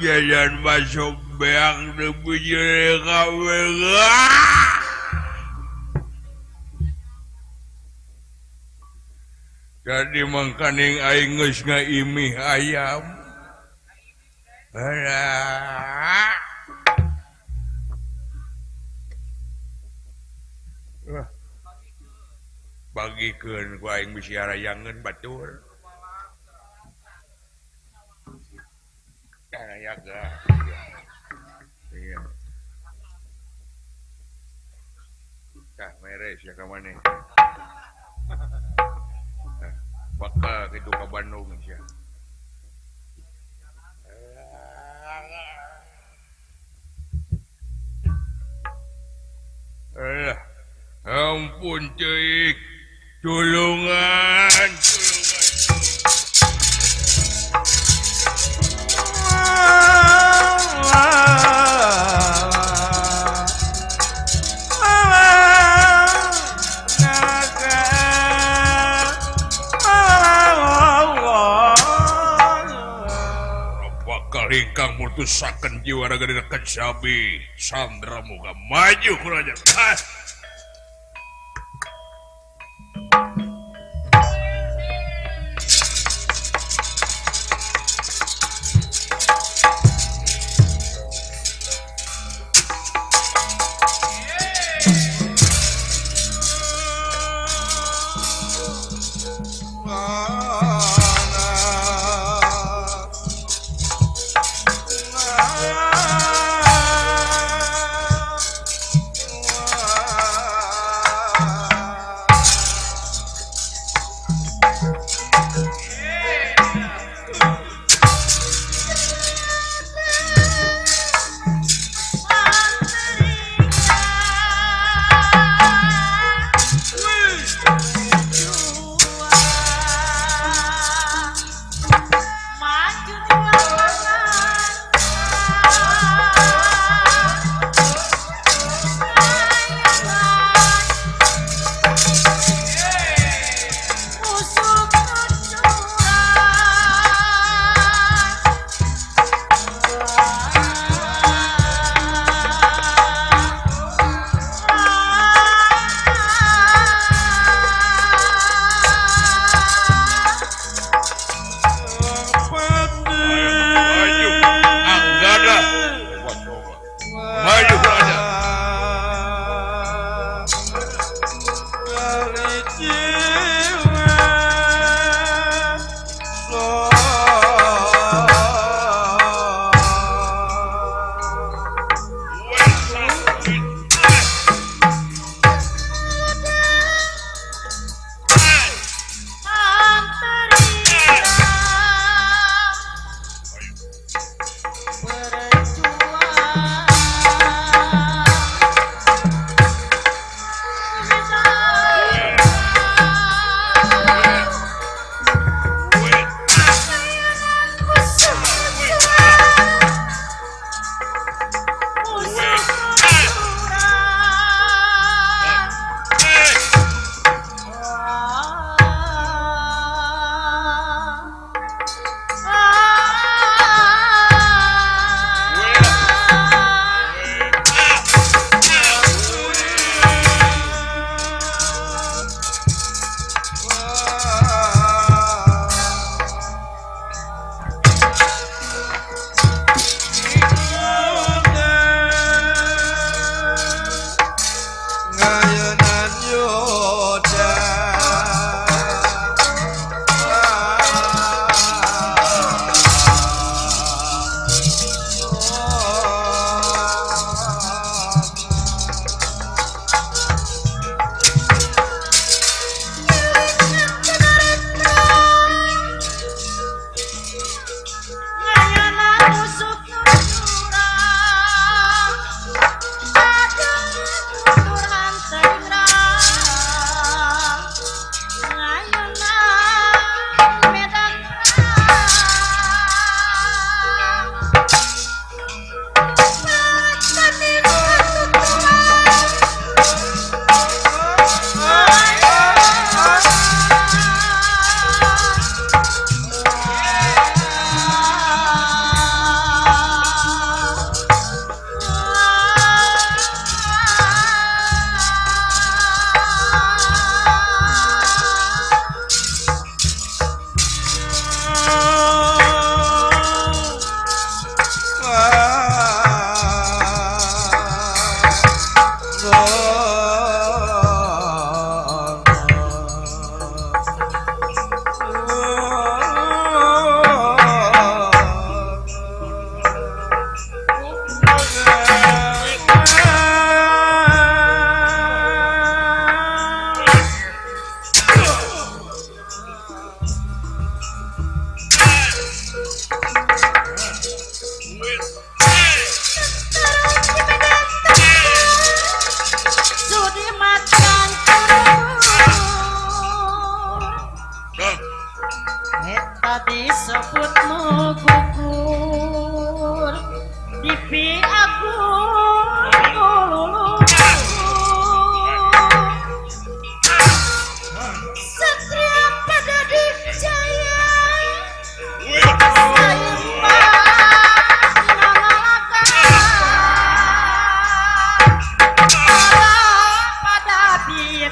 Jajan masuk beak nepi kabeh. Jadi mangkaning aing geus ngaimih ayam. Alah. Bagikeun ku aing bisi arayangeun batur. Yaga. Iya. Tah mere sia ka maneh. Bakal kitu ka Bandung sia. Alah, ampun ceuik. Tulungan, tulungan. Ingkang mutusaken jiwa raga dina kecabi Sandra muka maju kurang ajar. Ah.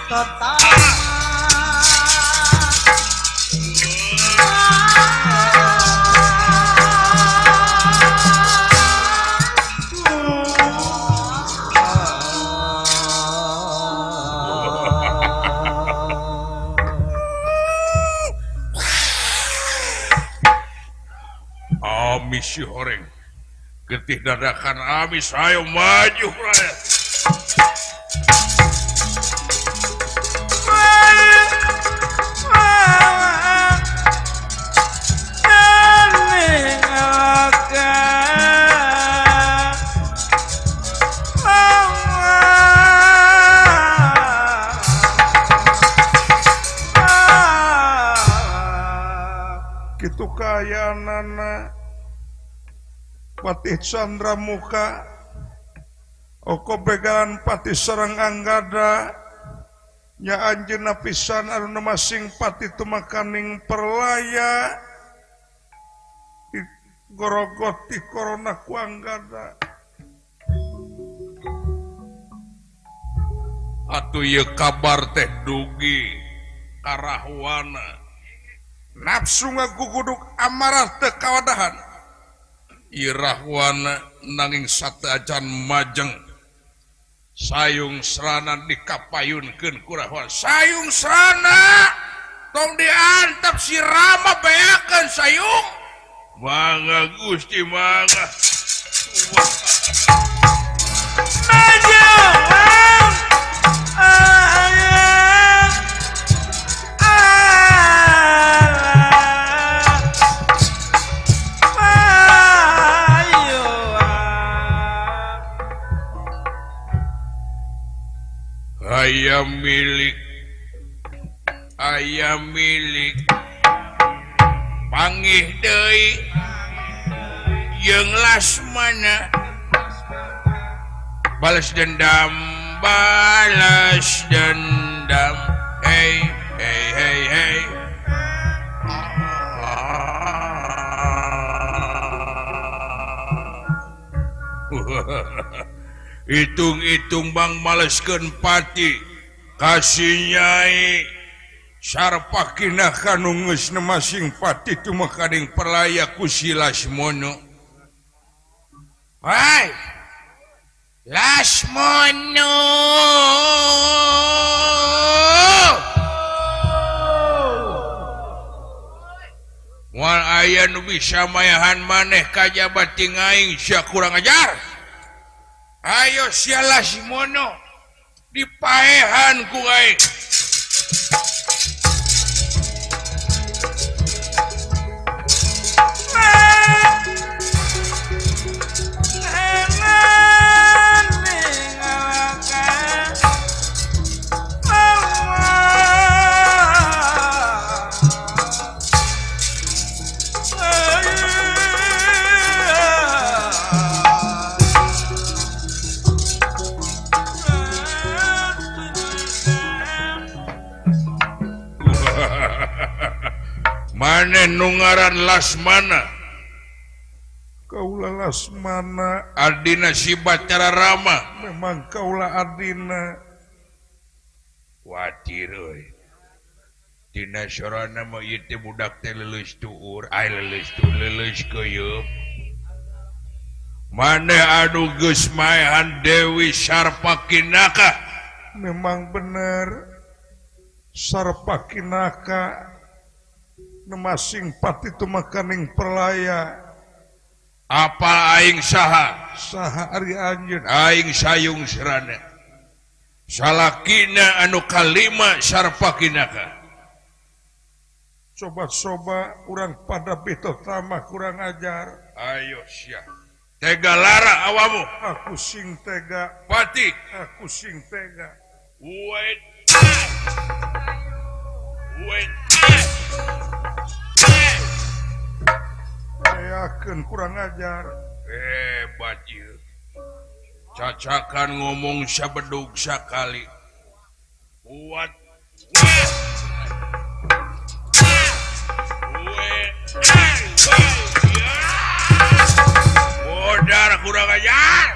totama. Amis si horeng getih dadakan amis, ayo maju rakyat. Kitu kayanana Patih Candra Muka oko begalan Patih sareng Anggada nya anjeunna pisan anu masing pati tumakaning perlaya gorogoti korona ku Anggada. Atuh ieu kabar teh dugi karahwana nafsu ngaguguduk amarah teu kawadahan. Irahwana nanging sateuacan majeng sayung serana dikapayunkeun ku Rahwana. Sayung serana tong diantep si Rama beakeun sayung. Mangga Gusti mangga. Ayam milik, ayam milik, pangih deui jeung Lasmana, balas dendam, hey hey hey hey. Hitung-hitung bang maleskeun pati kasih nyai Sarpakinah kanu geus masing pati tumekaning perlaya ku si Lasmono. Hai Lasmono, moal aya nu bisa mayahan maneh kajaba ti aing sia kurang ajar. Ayo sia Lasmono dipaehan ku aing. Mane nu ngaran Lasmana? Kaula Lasmana adina si Bacara Rama. Memang kaula adina. Watir euy. Dina sorana mah ieu teh budak teh leuleus tuur, ai leuleus tuur leuleus keuyeup. Mane anu geus maehan Dewi Sarpakinaka? Memang bener Sarpakinaka masing pati tumekaning perlaya. Apa aing saha? Saha ari anjeun? Aing sayung serana. Salakina anu kalima Sarpakinaka. Coba-coba urang pada bitotama kurang ajar. Ayo sia. Tega lara awamu. Aku sing tega. Pati. Aku sing tega. Wait. Wait. Yakin kurang ajar. Hebat ieu. Cacakan ngomong sabedug sakali. Kuat. Modar kurang ajar.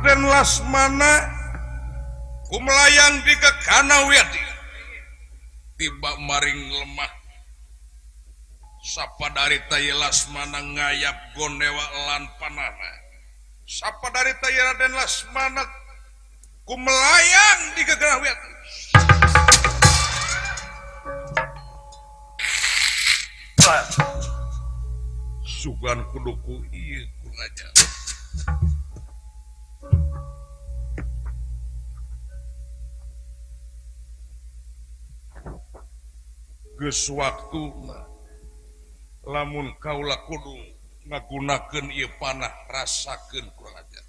Raden Lasmana ku melayang di kekana Wiyati tiba maring lemah sapadarita ye Lasmana ngayap gondewa lan panana sapadarita ye Raden Lasmana ku melayang di kekana Wiyati sugan kuduku ieu kuraja geus waktuna lamun kaula kudu ngagunakeun ieu panah rasakeun kurang ajar.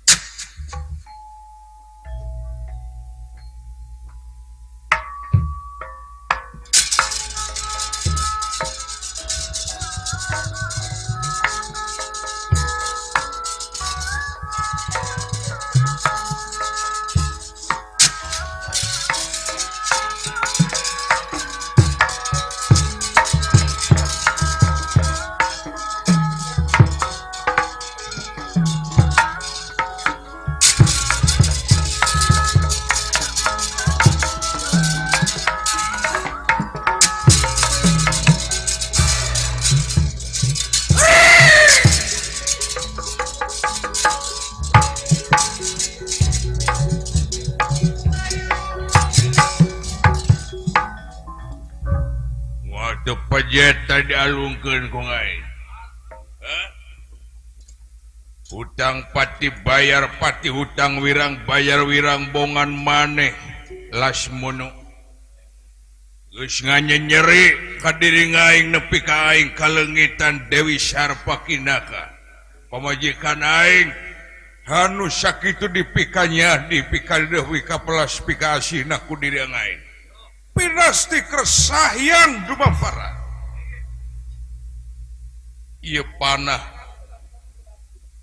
Tadi alungkeun ku aing. Hutang pati bayar pati hutang wirang bayar wirang bongan maneh Lasmono. Geus nganyenyeri ka diri aing nepi ka aing kaleungitan Dewi Sarpakinaka. Pamajikan aing anu sakitu dipikanya dipikadeuh ka pelas pikaasihna ku diri aing. Pinasti kersahyan dumafara. Ieu panah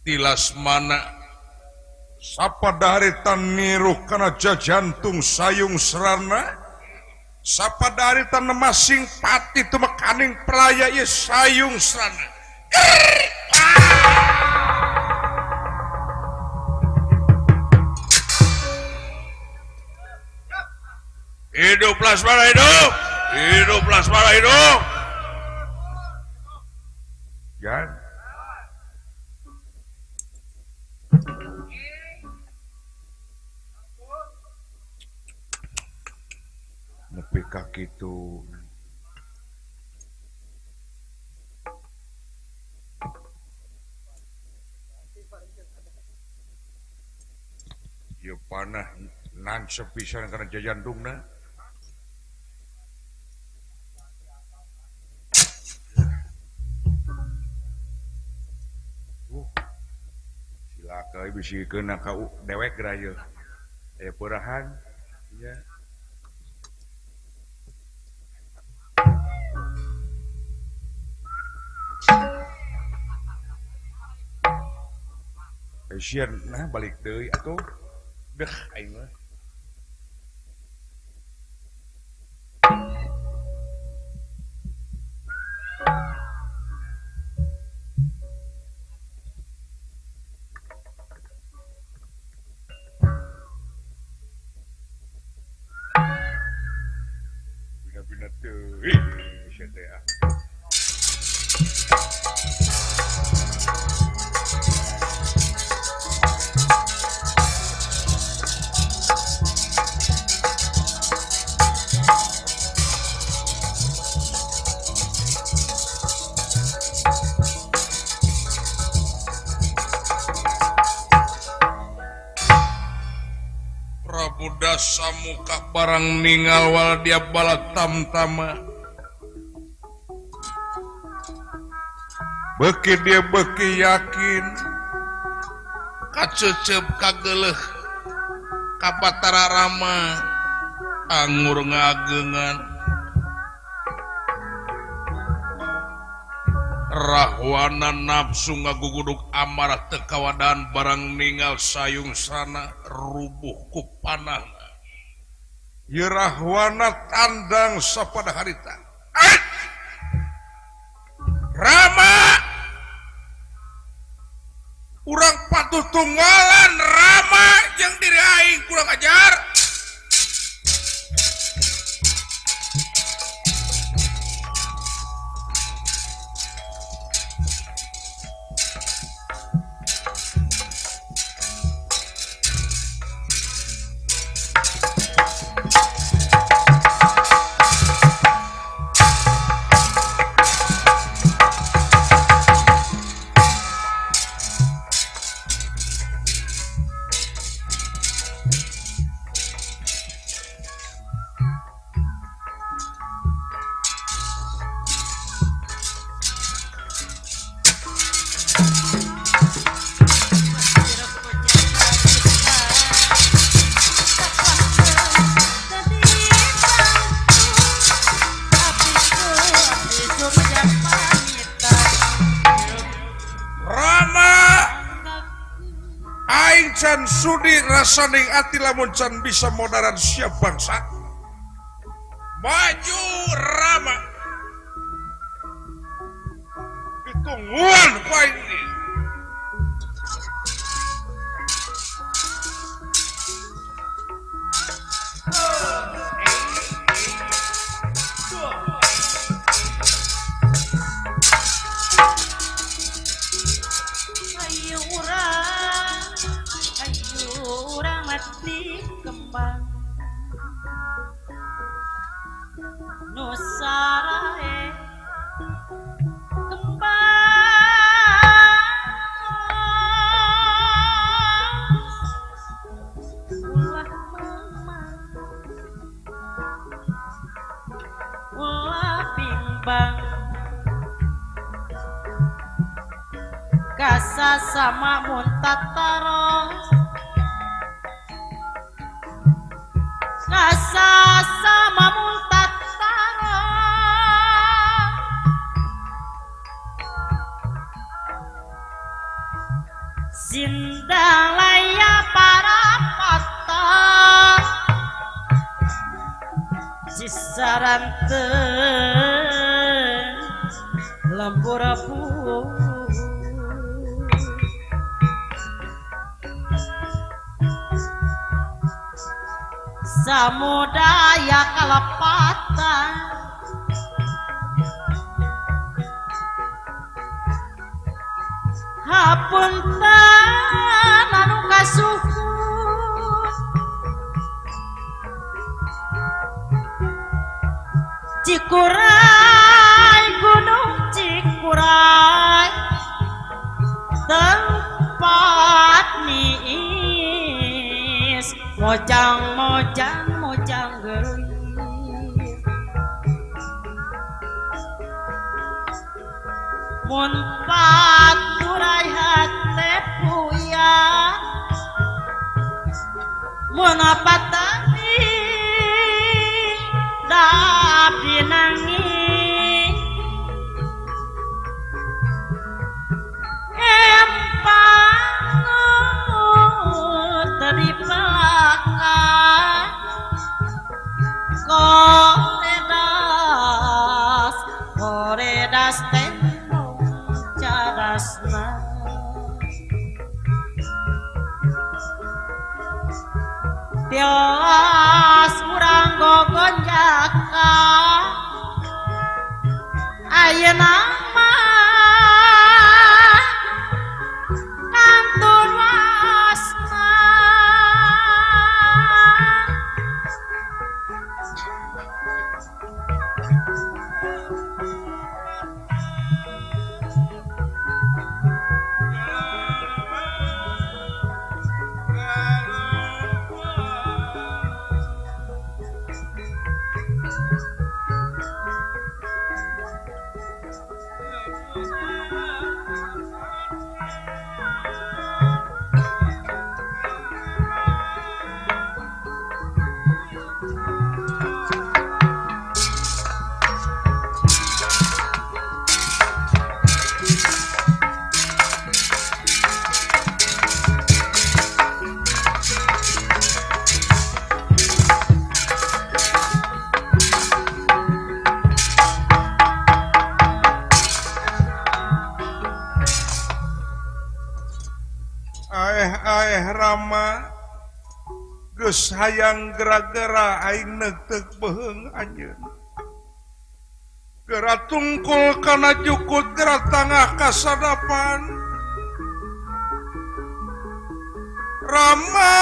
ti Lasmana sapadarita niruh kana jajantung sayung serana sapadarita nemasing pati tumekaning pelaya ieu sayung serana. Hidup Lasmana hidup, hidup Lasmana hidup. Jan. Nepi ka kitu. Ieu panah nancep pisan kana jajantungna. Silaka bisi keuna ka dewek geura ieu. Aya peurahan nya. Sieun nah balik deui atuh. Deh aing mah. Bina-bina teuing sia teh ah. Samuka barang ningal wal dia bala tamtama beki dia beki yakin kacecep kageleh kabatara rama angur ngagengan rahwana nafsu ngaguguduk amarah tekawadan barang ningal sayung sana rubuh ku panah. Yerahwana tandang sapada harita. Rama urang patuh tunggalan Rama. kurang ajar. Sudi rasaning ati lamun can bisa modaran siap bangsa. Maju Rama. Ditungguan ku aing ini. Ayo urang mati kembang nusarae kembang ulah memang ulah bimbang kasa sama muntataro kasa sama muntataro sindalaya parapata sisarante lembur samudaya kalepatan hapunten anu kasuhun Cikuray gunung Cikuray tempat niis mojang mojang mojang geruit mun paturai hate puyah mun patani tapi nangis empang tadi belakang koredas koredas tembong cadasna tilas urang gogonjaka ayeuna mah kantun wasna. Aeh Rama Geus hayang gara-gara aing neuteuk beuheung anjeun. Geura tungkul kana jukut geura tangah kasadapan. Rama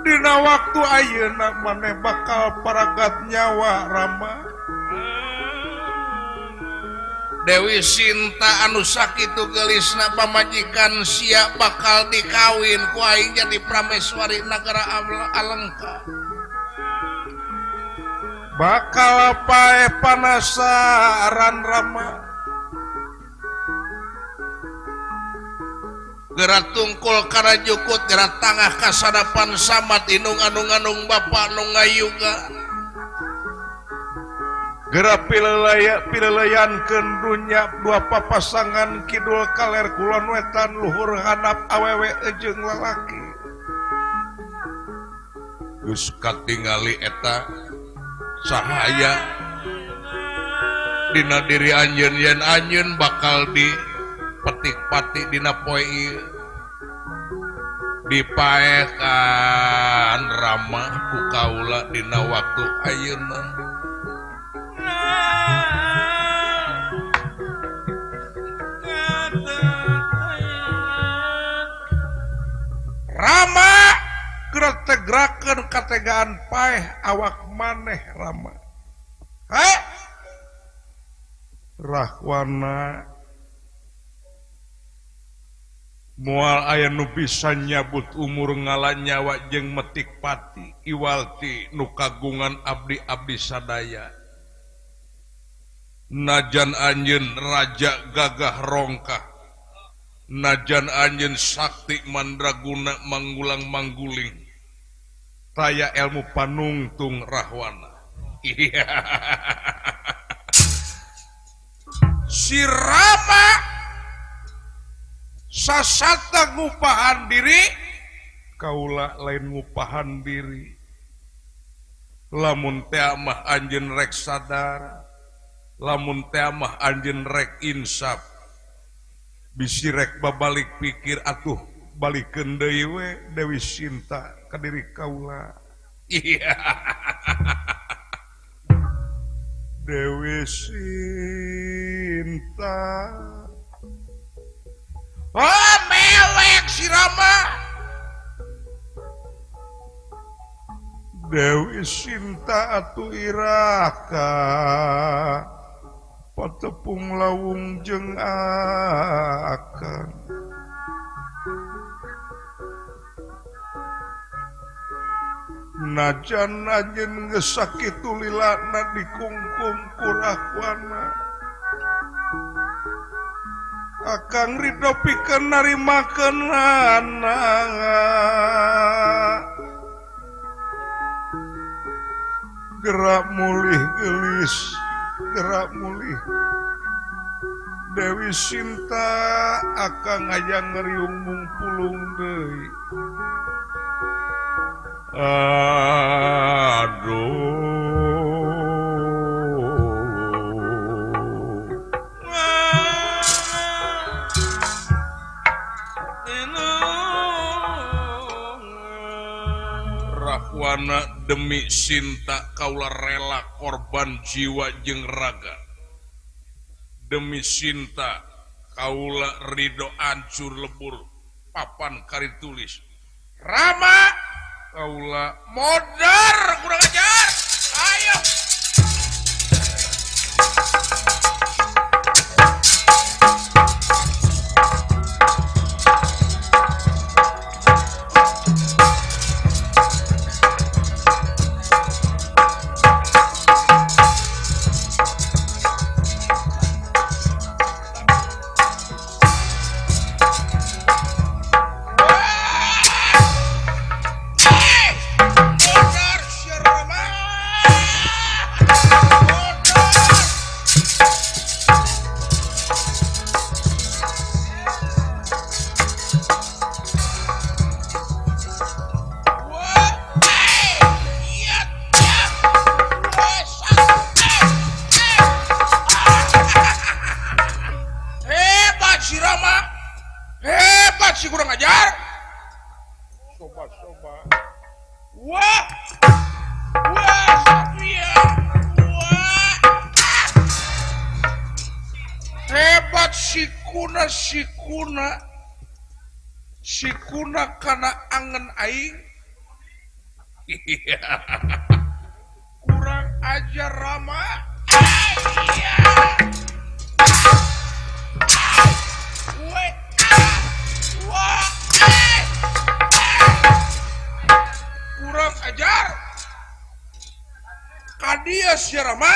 dina waktu ayeuna maneh bakal paragat nyawa Rama. Dewi Sinta anu sakitu geulisna pamajikan sia bakal dikawin ku aing jadi prameswari nagara Alengka. Bakal paeh panasaran Rama. Geura tungkul kana jukut geura tangah kasadapan samat indung anu nganung bapa nu ngayuga. Geura pileleyankeun dunya dua papasangan kidul kaler kulon wetan luhur handap awewe jeung lalaki. Geus katingali eta sahaya dina diri anjeun yen anjeun bakal di petik-pati dina poe ieu dipaekan Rama ku kaula dina waktu ayeuna. Rama geura tegrakeun kategaan paeh awak maneh Rama. Heh Rahwana moal aya nu bisa nyabut umur ngala nyawa jeung metik pati iwalti nu kagungan abdi-abdi sadaya. Najan anjeun raja gagah rongkah, najan anjeun sakti mandraguna manggulang mangguling, taya ilmu panungtung Rahwana. Si Rama sasata ngupahan diri, kaula lain ngupahan diri. Lamun teh mah anjeun rek sadar, lamun teh mah anjeun rek insaf, bisi rek babalik pikir atuh balikeun deui we Dewi Sinta ka diri kaula. Iya. Dewi Sinta. Oh mewek si Rama. Dewi Sinta atuh iraka patepung lawung jeung akang. Najan anjeun geus sakitu lilana dikungkum ku Rahwana, akang ridho pikeun narimakeunana. Gerak mulih geulis, gerak mulih Dewi Sinta akang hayang ngeriung mungpulung deui. Aduh Rahwana demi Sinta kaula rela korban jiwa jeung raga. Demi Sinta kaula ridho ancur lebur papan kari tulis. Rama kaula modar kurang ajar. Ayo sikuna sikuna sikuna kana angen aing. Kurang ajar Rama. Kurang ajar kadia sia Rama.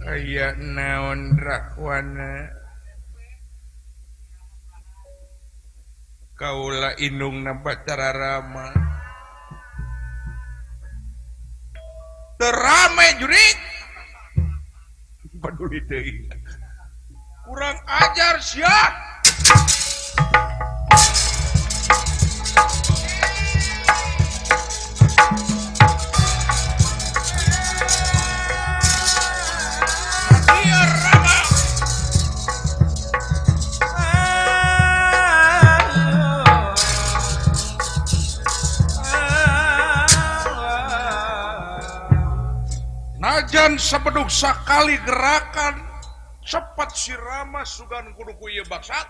Aya naon Rahwana kaula indungna Batara Rama terame jurik peduli teuing kurang ajar sia. Najan sebeduk sakali gerakan cepat si Rama sugan kudu ku ieu bangsat.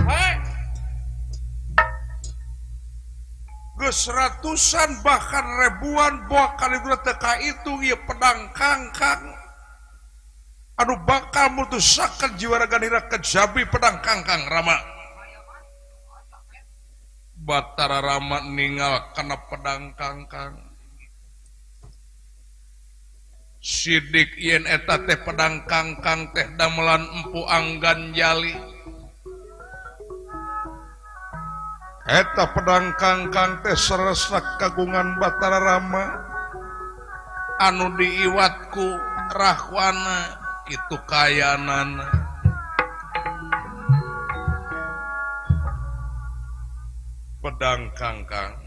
Hei. Geus ratusan bahkan ribuan buah kali teu kaitung ieu pedang kangkang anu bakal mutusakeun jiwa raga nira kejabi pedang kangkang Rama. Batara Rama ninggal kana pedang kangkang. Sidik yen eta teh pedang kangkang teh damelan Empu Anggan Jali. Eta pedang kangkang teh seresak kagungan Batara Rama anu diiwatku Rahwana kitu kayanana. Pedang kangkang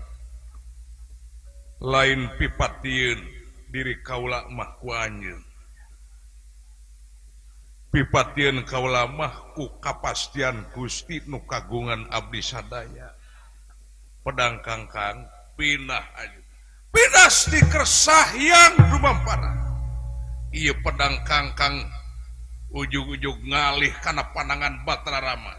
lain pipatieun diri kaula mah ku anjeun. Pipatieun kaula mah ku kapastian Gusti nu kagungan abdi sadaya. Pedang kangkang pindah aja. Pinasti kersahyang dumampara. Ieu pedang kangkang ujug-ujug ngalih kana pandangan Batara Rama.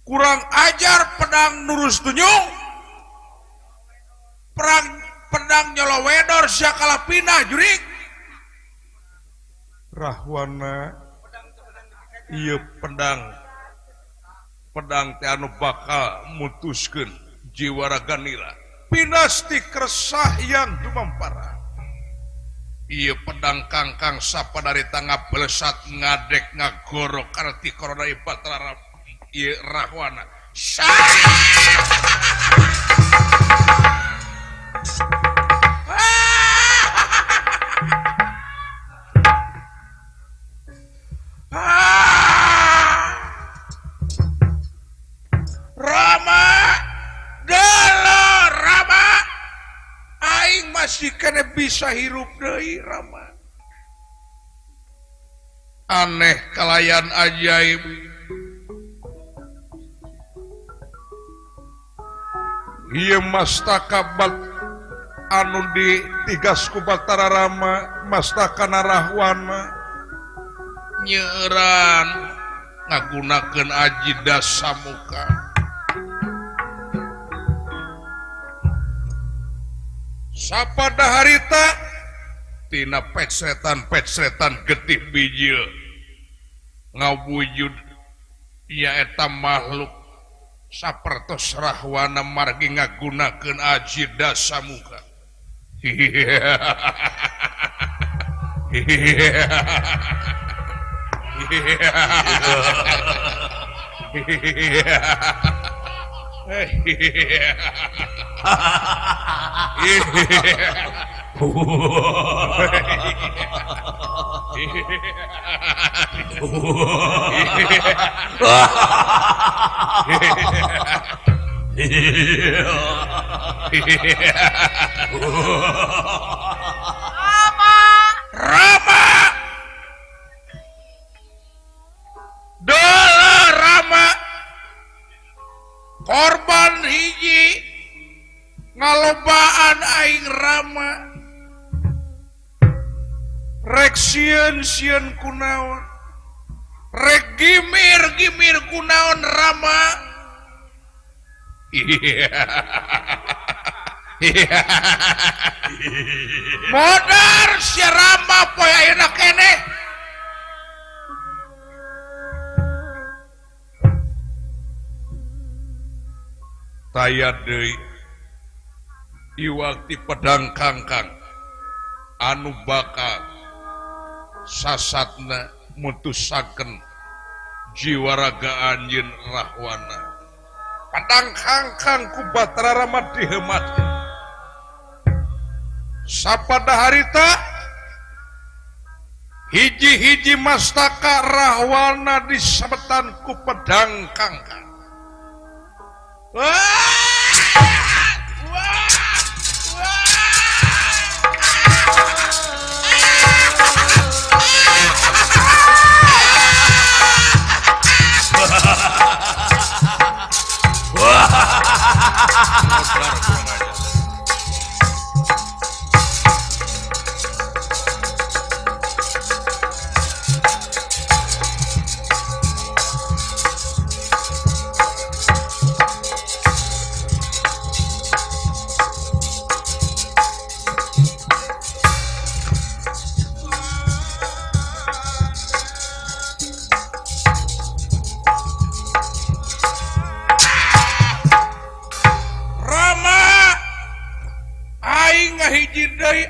Kurang ajar pedang nurus tunyung. Perang pedang nyolowedor sia kalapina jurik. Rahwana ieu pedang pedang teh anu bakal mutuskeun jiwa raga nira. Pinasti kersahyang dumampara. Ieu pedang kangkang sapa dari tangga belesat ngadek ngagorok karti korona Batara Rama. Ieu Rahwana. Rama delo Rama aing masih kene bisa hirup deui Rama. Aneh kalayan ajaib. Ieu mastaka bat anu ditigas ku Batara Rama mastaka Rahwana nyeuran ngagunakeun aji dasamuka. Sapada harita tina pecretan-pecretan getih bijil ngawujud nyaeta makhluk sapertos Rahwana margi ngagunakeun aji dasamuka. Rama, Rama, Dela Rama, korban hiji Ngalobaan aing Rama. Rek sieun-sieun kunaon. Rek gimir-gimir kunaon Rama. Modar si Rama poe ayeuna keneh. Taya deui iwak ti pedang kangkang anu bakal sasatna mutusakeun jiwa raga anjeun Rahwana. Pedang kangkang ku Batara Rama dihematkeun. Sapada harita hiji-hiji mastaka Rahwana disabetan ku pedang kangkang. Wah! Wah! Wah! Wah!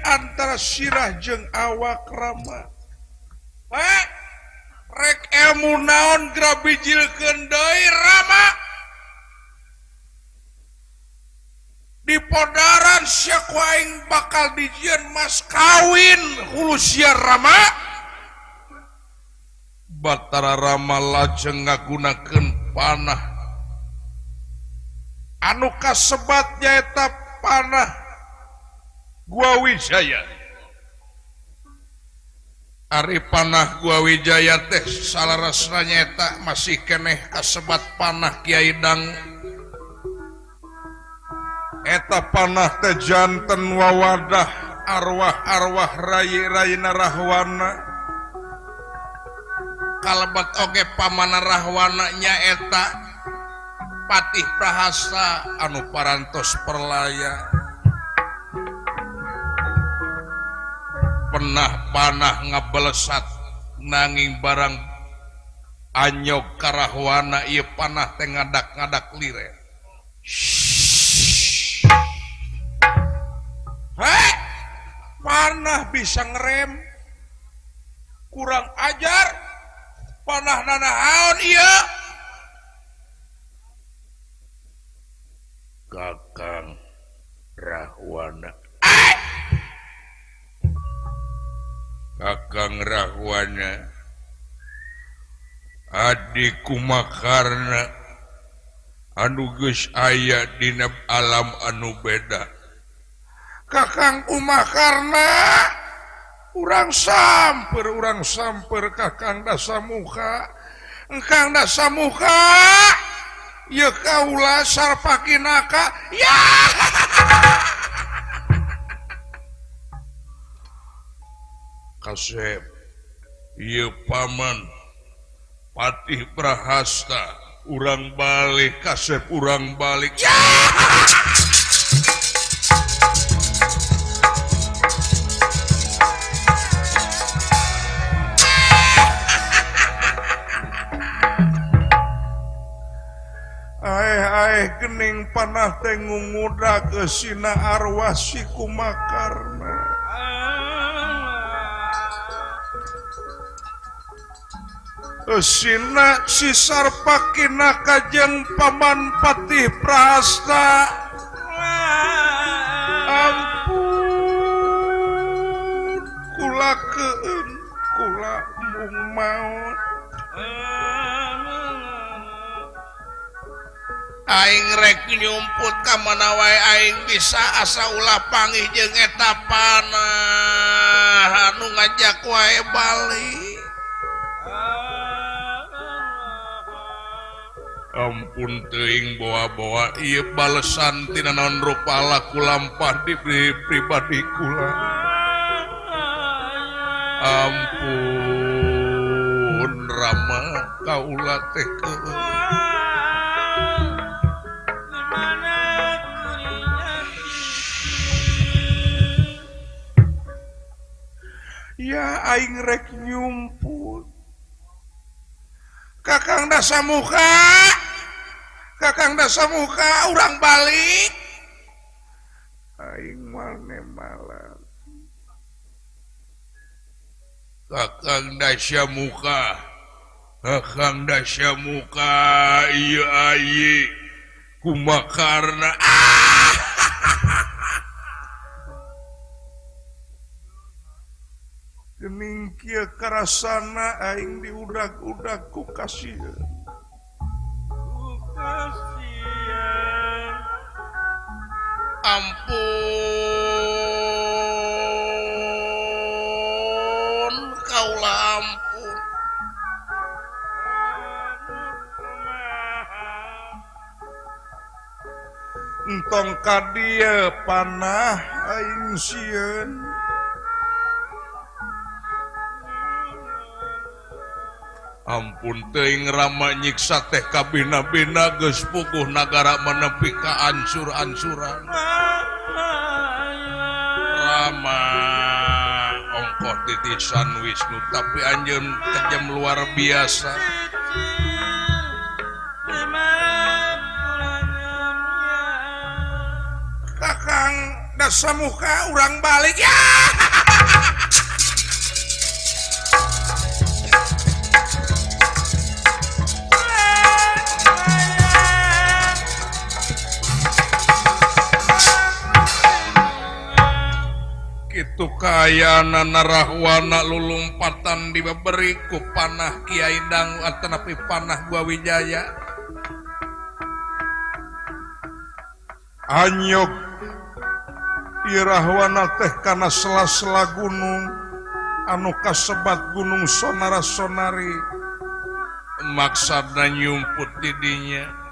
Antara sirah jeung awak Rama. Rek ilmu naon grabijilkeun deui Rama. Di podaran sia ku aing bakal dijieun mas kawin hulu sia Rama. Batara Rama lajeng ngagunakeun panah anu kasebat nyaeta panah Gua Wijaya. Ari panah Gua Wijaya teh salarasna nyaeta masih keneh kasebat panah Kiai Dang. Eta panah teh janten wawadah arwah-arwah rai-raina Rahwana. Kalebet oge pamana Rahwana nyaeta Patih Prahasta anu parantos perlaya. Penah panah ngabelesat nanging barang anyog karahwana ieu panah teh ngadak-ngadak lire. Hei, panah bisa ngerem. Kurang ajar. Panah nanaon ieu? Kakang Rahwana. Kakang Rahwana adi kumakarna anu geus aya dina alam anu beda. Kakang kumakarna urang samper Kakang Dasamuka. Engkang Dasamuka ieu kaula sarpakinaka ya. Kasep ieu paman Patih Prahasta urang balik kasep urang balik ya. Aeh gening panah teh ngungudak eusina arwah si kumakarna. Eusina si Sarpakina kajeng paman Patih Prahasta. Ampun kula keun kula mung maot. Aing rek nyumput ka mana wae aing bisa asa ulah panggih jeung eta panah anu ngajak wae balik. Ampun teuing bawa-bawa ieu balesan tina naon rupa laku lampah di pribadi kula. Ampun Rama kaula teh keueuh. Ya aing rek nyumput. Kakang Dasamuka. Kakang Dasamuka urang balik. Aing mane malam. Kakang Dasamuka. Kakang Dasamuka ieu ayi kumakarna. Gening kieu karasana aing diudag-udag ku kasieun. Ampun kaula ampun. Entong ka dieu panah aing sieun. Ampun teuing Rama nyiksa teh kabina-bina geus puguh nagara menepi ka ancur-ancuran. Rama ongkoh titisan Wisnu tapi anjeun kejam luar biasa. Kakang Dasamuka urang balik ya. Itu kayana narahwana lulumpatan diberi ku panah Kiai Dangu atanapi panah Gua Wijaya. Anyok Irahwana teh kana sela-sela gunung anu kasebat Gunung Sonara Sonari. Maksudna nyumput didinya.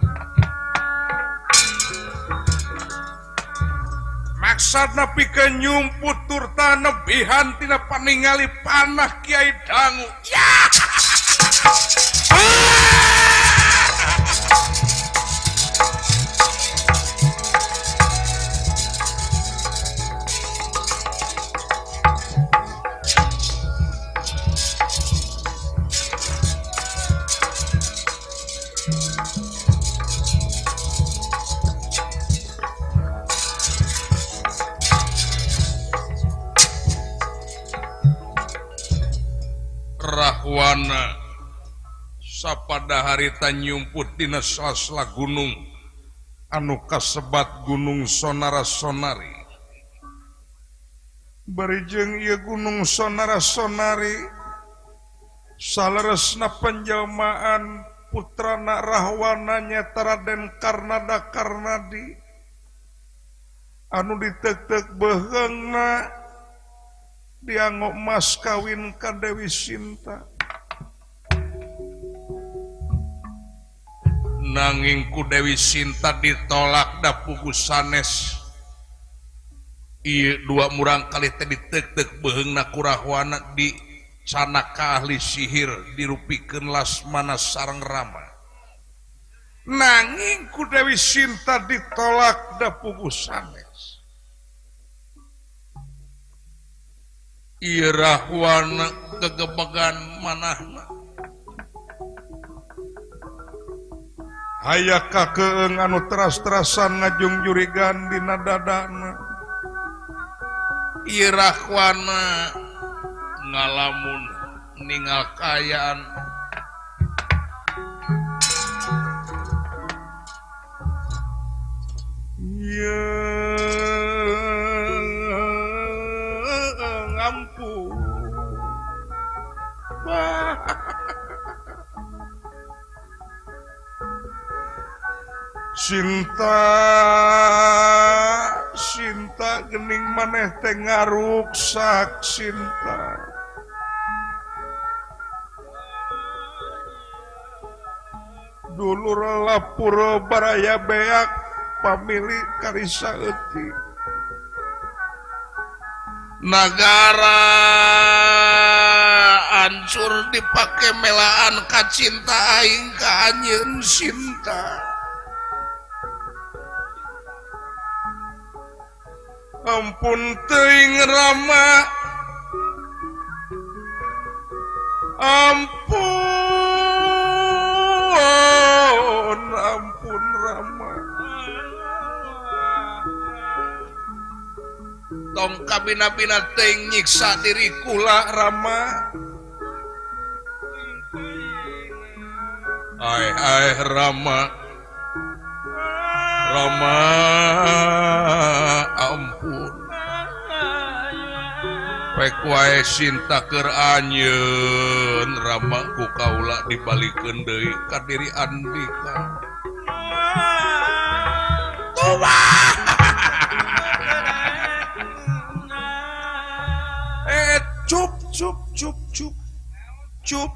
Maksudna pikeun nyumput turta nebihan tina paningali panah Kiai Dangu. Ya! Rahwana sapada harita nyumput dina sela-sela gunung anu kasebat Gunung Sonara Sonari. Bari jeung ieu Gunung Sonara Sonari saleresna panjelmaan putrana Rahwana nyaeta Raden Karnada Karnadi anu ditek-tek beheungna diango mas kawin ka Dewi Sinta. Nanging ku Dewi Sinta ditolak da pugu sanes. Ieu dua murang kali teh ditek-tek beheungna ku Rahwana di canaka ahli sihir dirupikeun Lasmana sareng Rama. Nanging ku Dewi Sinta ditolak da pugu sanes. Ieu Rahwana kegebegan manahna. Aya kakeung anu teras-terasan ngajungjurigan dina dadana. Ieu Rahwana ngalamun ningal kaayaan. Ieu ngampun. Cinta Sinta gening maneh teh ngaruksak Sinta. Dulur lapura baraya beak pamili karisa eutik. Nagara hancur dipake melaan kacinta aing ka anjeun Sinta. Ampun teuing Rama, ampun, ampun Rama. Tong kabina-bina teuing nyiksa diri kula Rama. Ai ai Rama, Rama ampun. Pek wae Sinta keur anjeun Rama ku kaula dibalikeun deui ka diri Andika. Tuba. Cup cup cup cup cup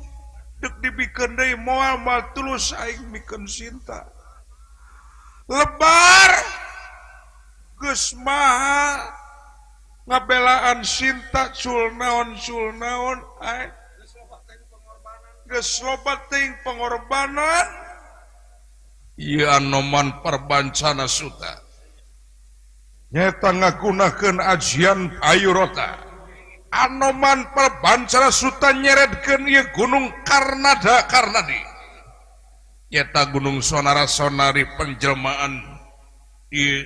dek dibikeun deui moal moal tulus aing mikeun Sinta. Lebar geus maha ngabelaan Sinta cul naon aing geus loba teuing pengorbanan. Ieu Anoman Perbancana Suta nyata ngagunakeun ajian Ayurota. Anoman Perbancana Suta nyeredkeun ieu Gunung Karnada Karnadi. Nyata Gunung Sonara Sonari penjelmaan ieu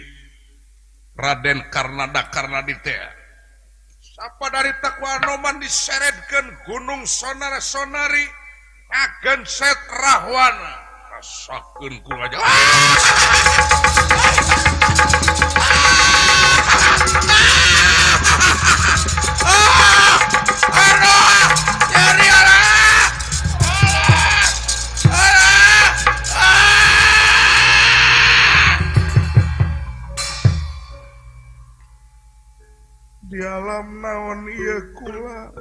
Raden Karnada Karnadi teh. Sapa dari takwa Anoman diseredkeun Gunung Sonara Sonari agenset Rahwana. Rasakeun ku aja. Di alam naon ieu kula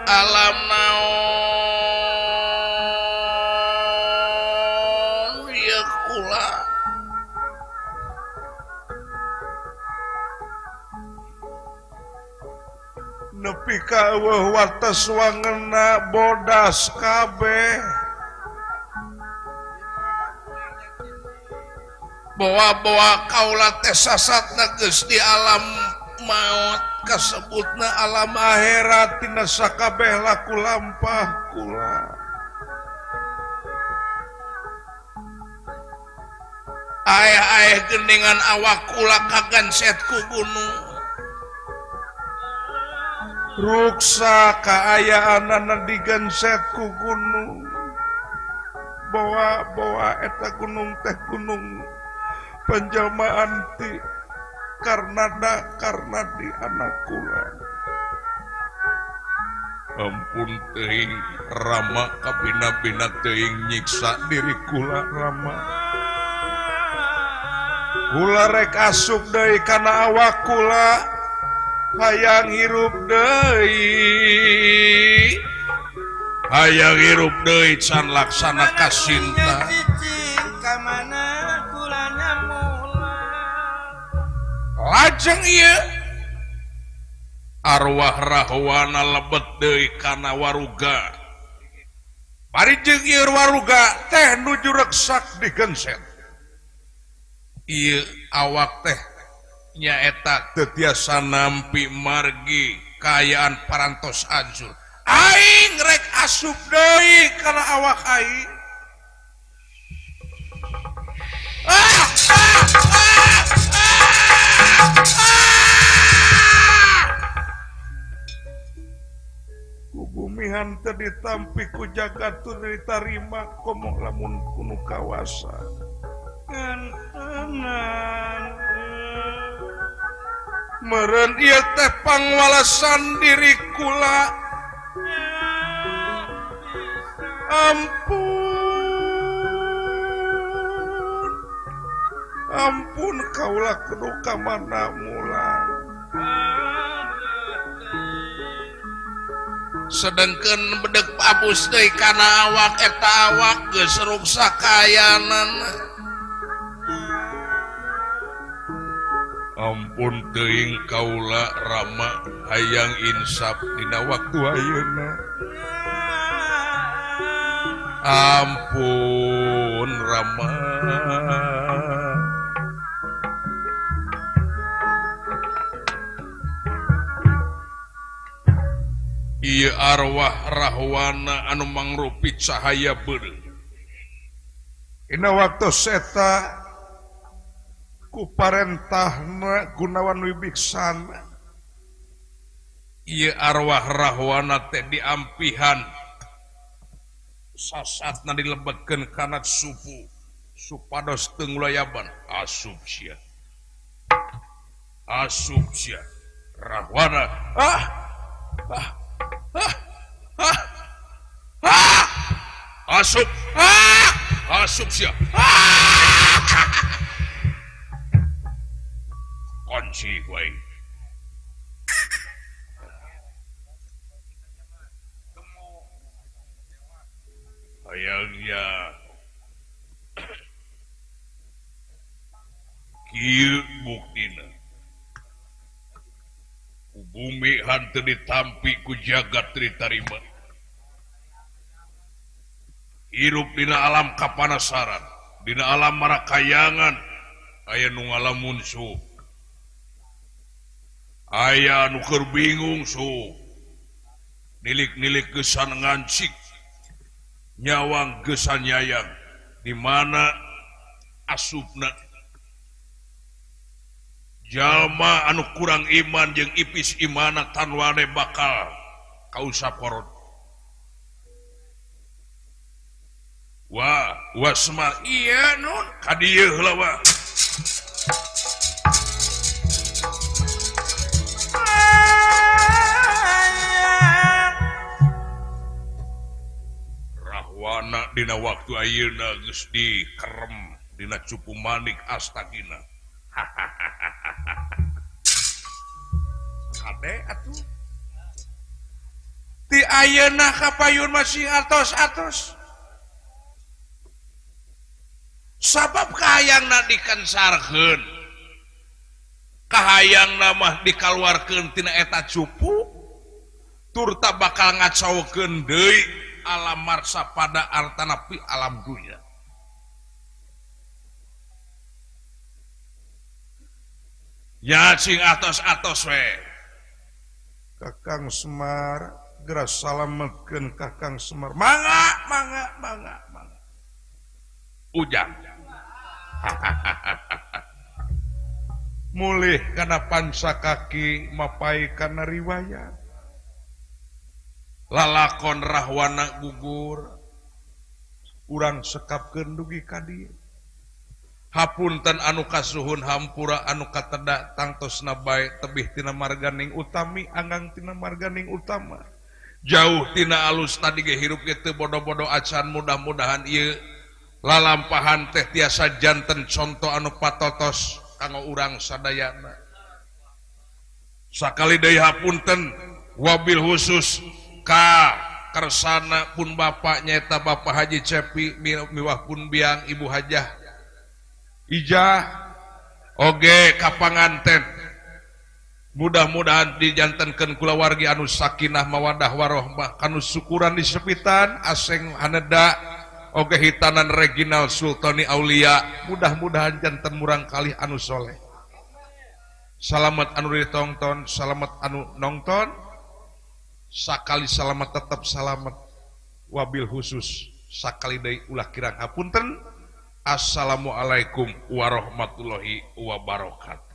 alam naon ieu kula nepi ka eueuh wates wangena bodas kabeh. Bawa-bawa kaula teh sasatna geus di alam maot kasebutna alam akhirat tina sakabeh laku lampah kula. Aeh-aeh geningan awak kula kagenset ku gunung. Ruksa kaayaanana digenset ku gunung. Bawa-bawa eta gunung teh gunung penjelmaan ti Karnada Karnadi anak kula. Ampun teuing Rama kabina-bina teuing nyiksa diri kula Rama. Kula rek asup deui kana awak kula hayang hirup deui. Hayang hirup deui can laksana kasinta. Lajeng ieu arwah Rahwana lebet deui kana waruga. Bari jeung ieu waruga teh nuju reksak digenset. Ieu awak teh nyaeta teu tiasa nampi margi kaayaan parantos hancur. Aing rek asup deui kana awak aing. Ah, ah, ah, ah, ah. Ku bumihan teu ditampi ku jagat teu ditarima komo lamun kunu kawasa. Meureun ieu teh pangwalasan diri kula. Ampun, ampun kaula kudu ka mana mulang. Sedengkeun bedeg abus deui kana awak eta awak geus ruksak kayanana. Ampun teuing kaula Rama hayang insaf dina waktu ayeuna. Ampun Rama. Ieu arwah Rahwana anu mangrupi cahaya beureum. Dina waktu eta ku parentahna Gunawan Wibiksana ieu arwah Rahwana teh diampihan sasatna dilebetkeun kana supu supados teu ngulayaban. Asup sia, asup sia Rahwana. Ah ah ah ah ah asup, ah asup sia. Ah kunci wae. Hayangnya kieu buktina ku bumi hanteu ditampi ku jagat ditarima. Hirup dina alam kapanasaran, dina alam marakayangan, aya nu ngalamun su, aya nu keur bingung su, nilik-nilik gesan ngancik, nyawang gesan nyayang, di mana asupna jalma anu kurang iman jeung ipis imana tanwane bakal kausap korot. Wah, wasma iya nun ka dieu heula wa. Rahwana dina waktu ayeuna geus dikerem dina cupu manik astagina. Kade atuh ti ayeuna kapayun masih atos-atos. Sabab kahayangna dikensarkeun, kahayangna mah dikaluarkeun tina eta cupu, turta bakal ngacaukeun deui alam marsa pada artanapi alam dunya. Ya sing atos-atos we. Kakang Semar geura salametkeun Kakang Semar. Mangga, mangga, mangga, mangga. Ujang. Mulih kana pansa kaki mapai kana riwayat. Lalakon Rahwana gugur, urang sekapkeun dugi ka dieu. Hapunten anu kasuhun hampura anu kateda tangtosna bae tebih tina marganing utami anggang tina marganing utama. Jauh tina alus tadi ge hirup ge teu bodo-bodo acan, mudah-mudahan ieu lalampahan teh tiasa janten conto anu patotos kanggo urang sadayana. Sakali deui hapunten wabil khusus ka kersana pun bapak nyaeta Bapak Haji Cepi miwah pun biang Ibu Hajah Ijah oge ka panganten. Mudah-mudahan dijantenkeun kulawargi anu sakinah mawadah warohmah kanu syukuran di sepitan aseng haneda oge hitanan Reginal Sultani Aulia. Mudah-mudahan janten murang kalih anu soleh. Salamet anu ditongton, salamet anu nongton, sakali salamet tetap salamet. Wabil khusus sakali deui ulah kirang hapunten. Assalamualaikum warahmatullahi wabarakatuh.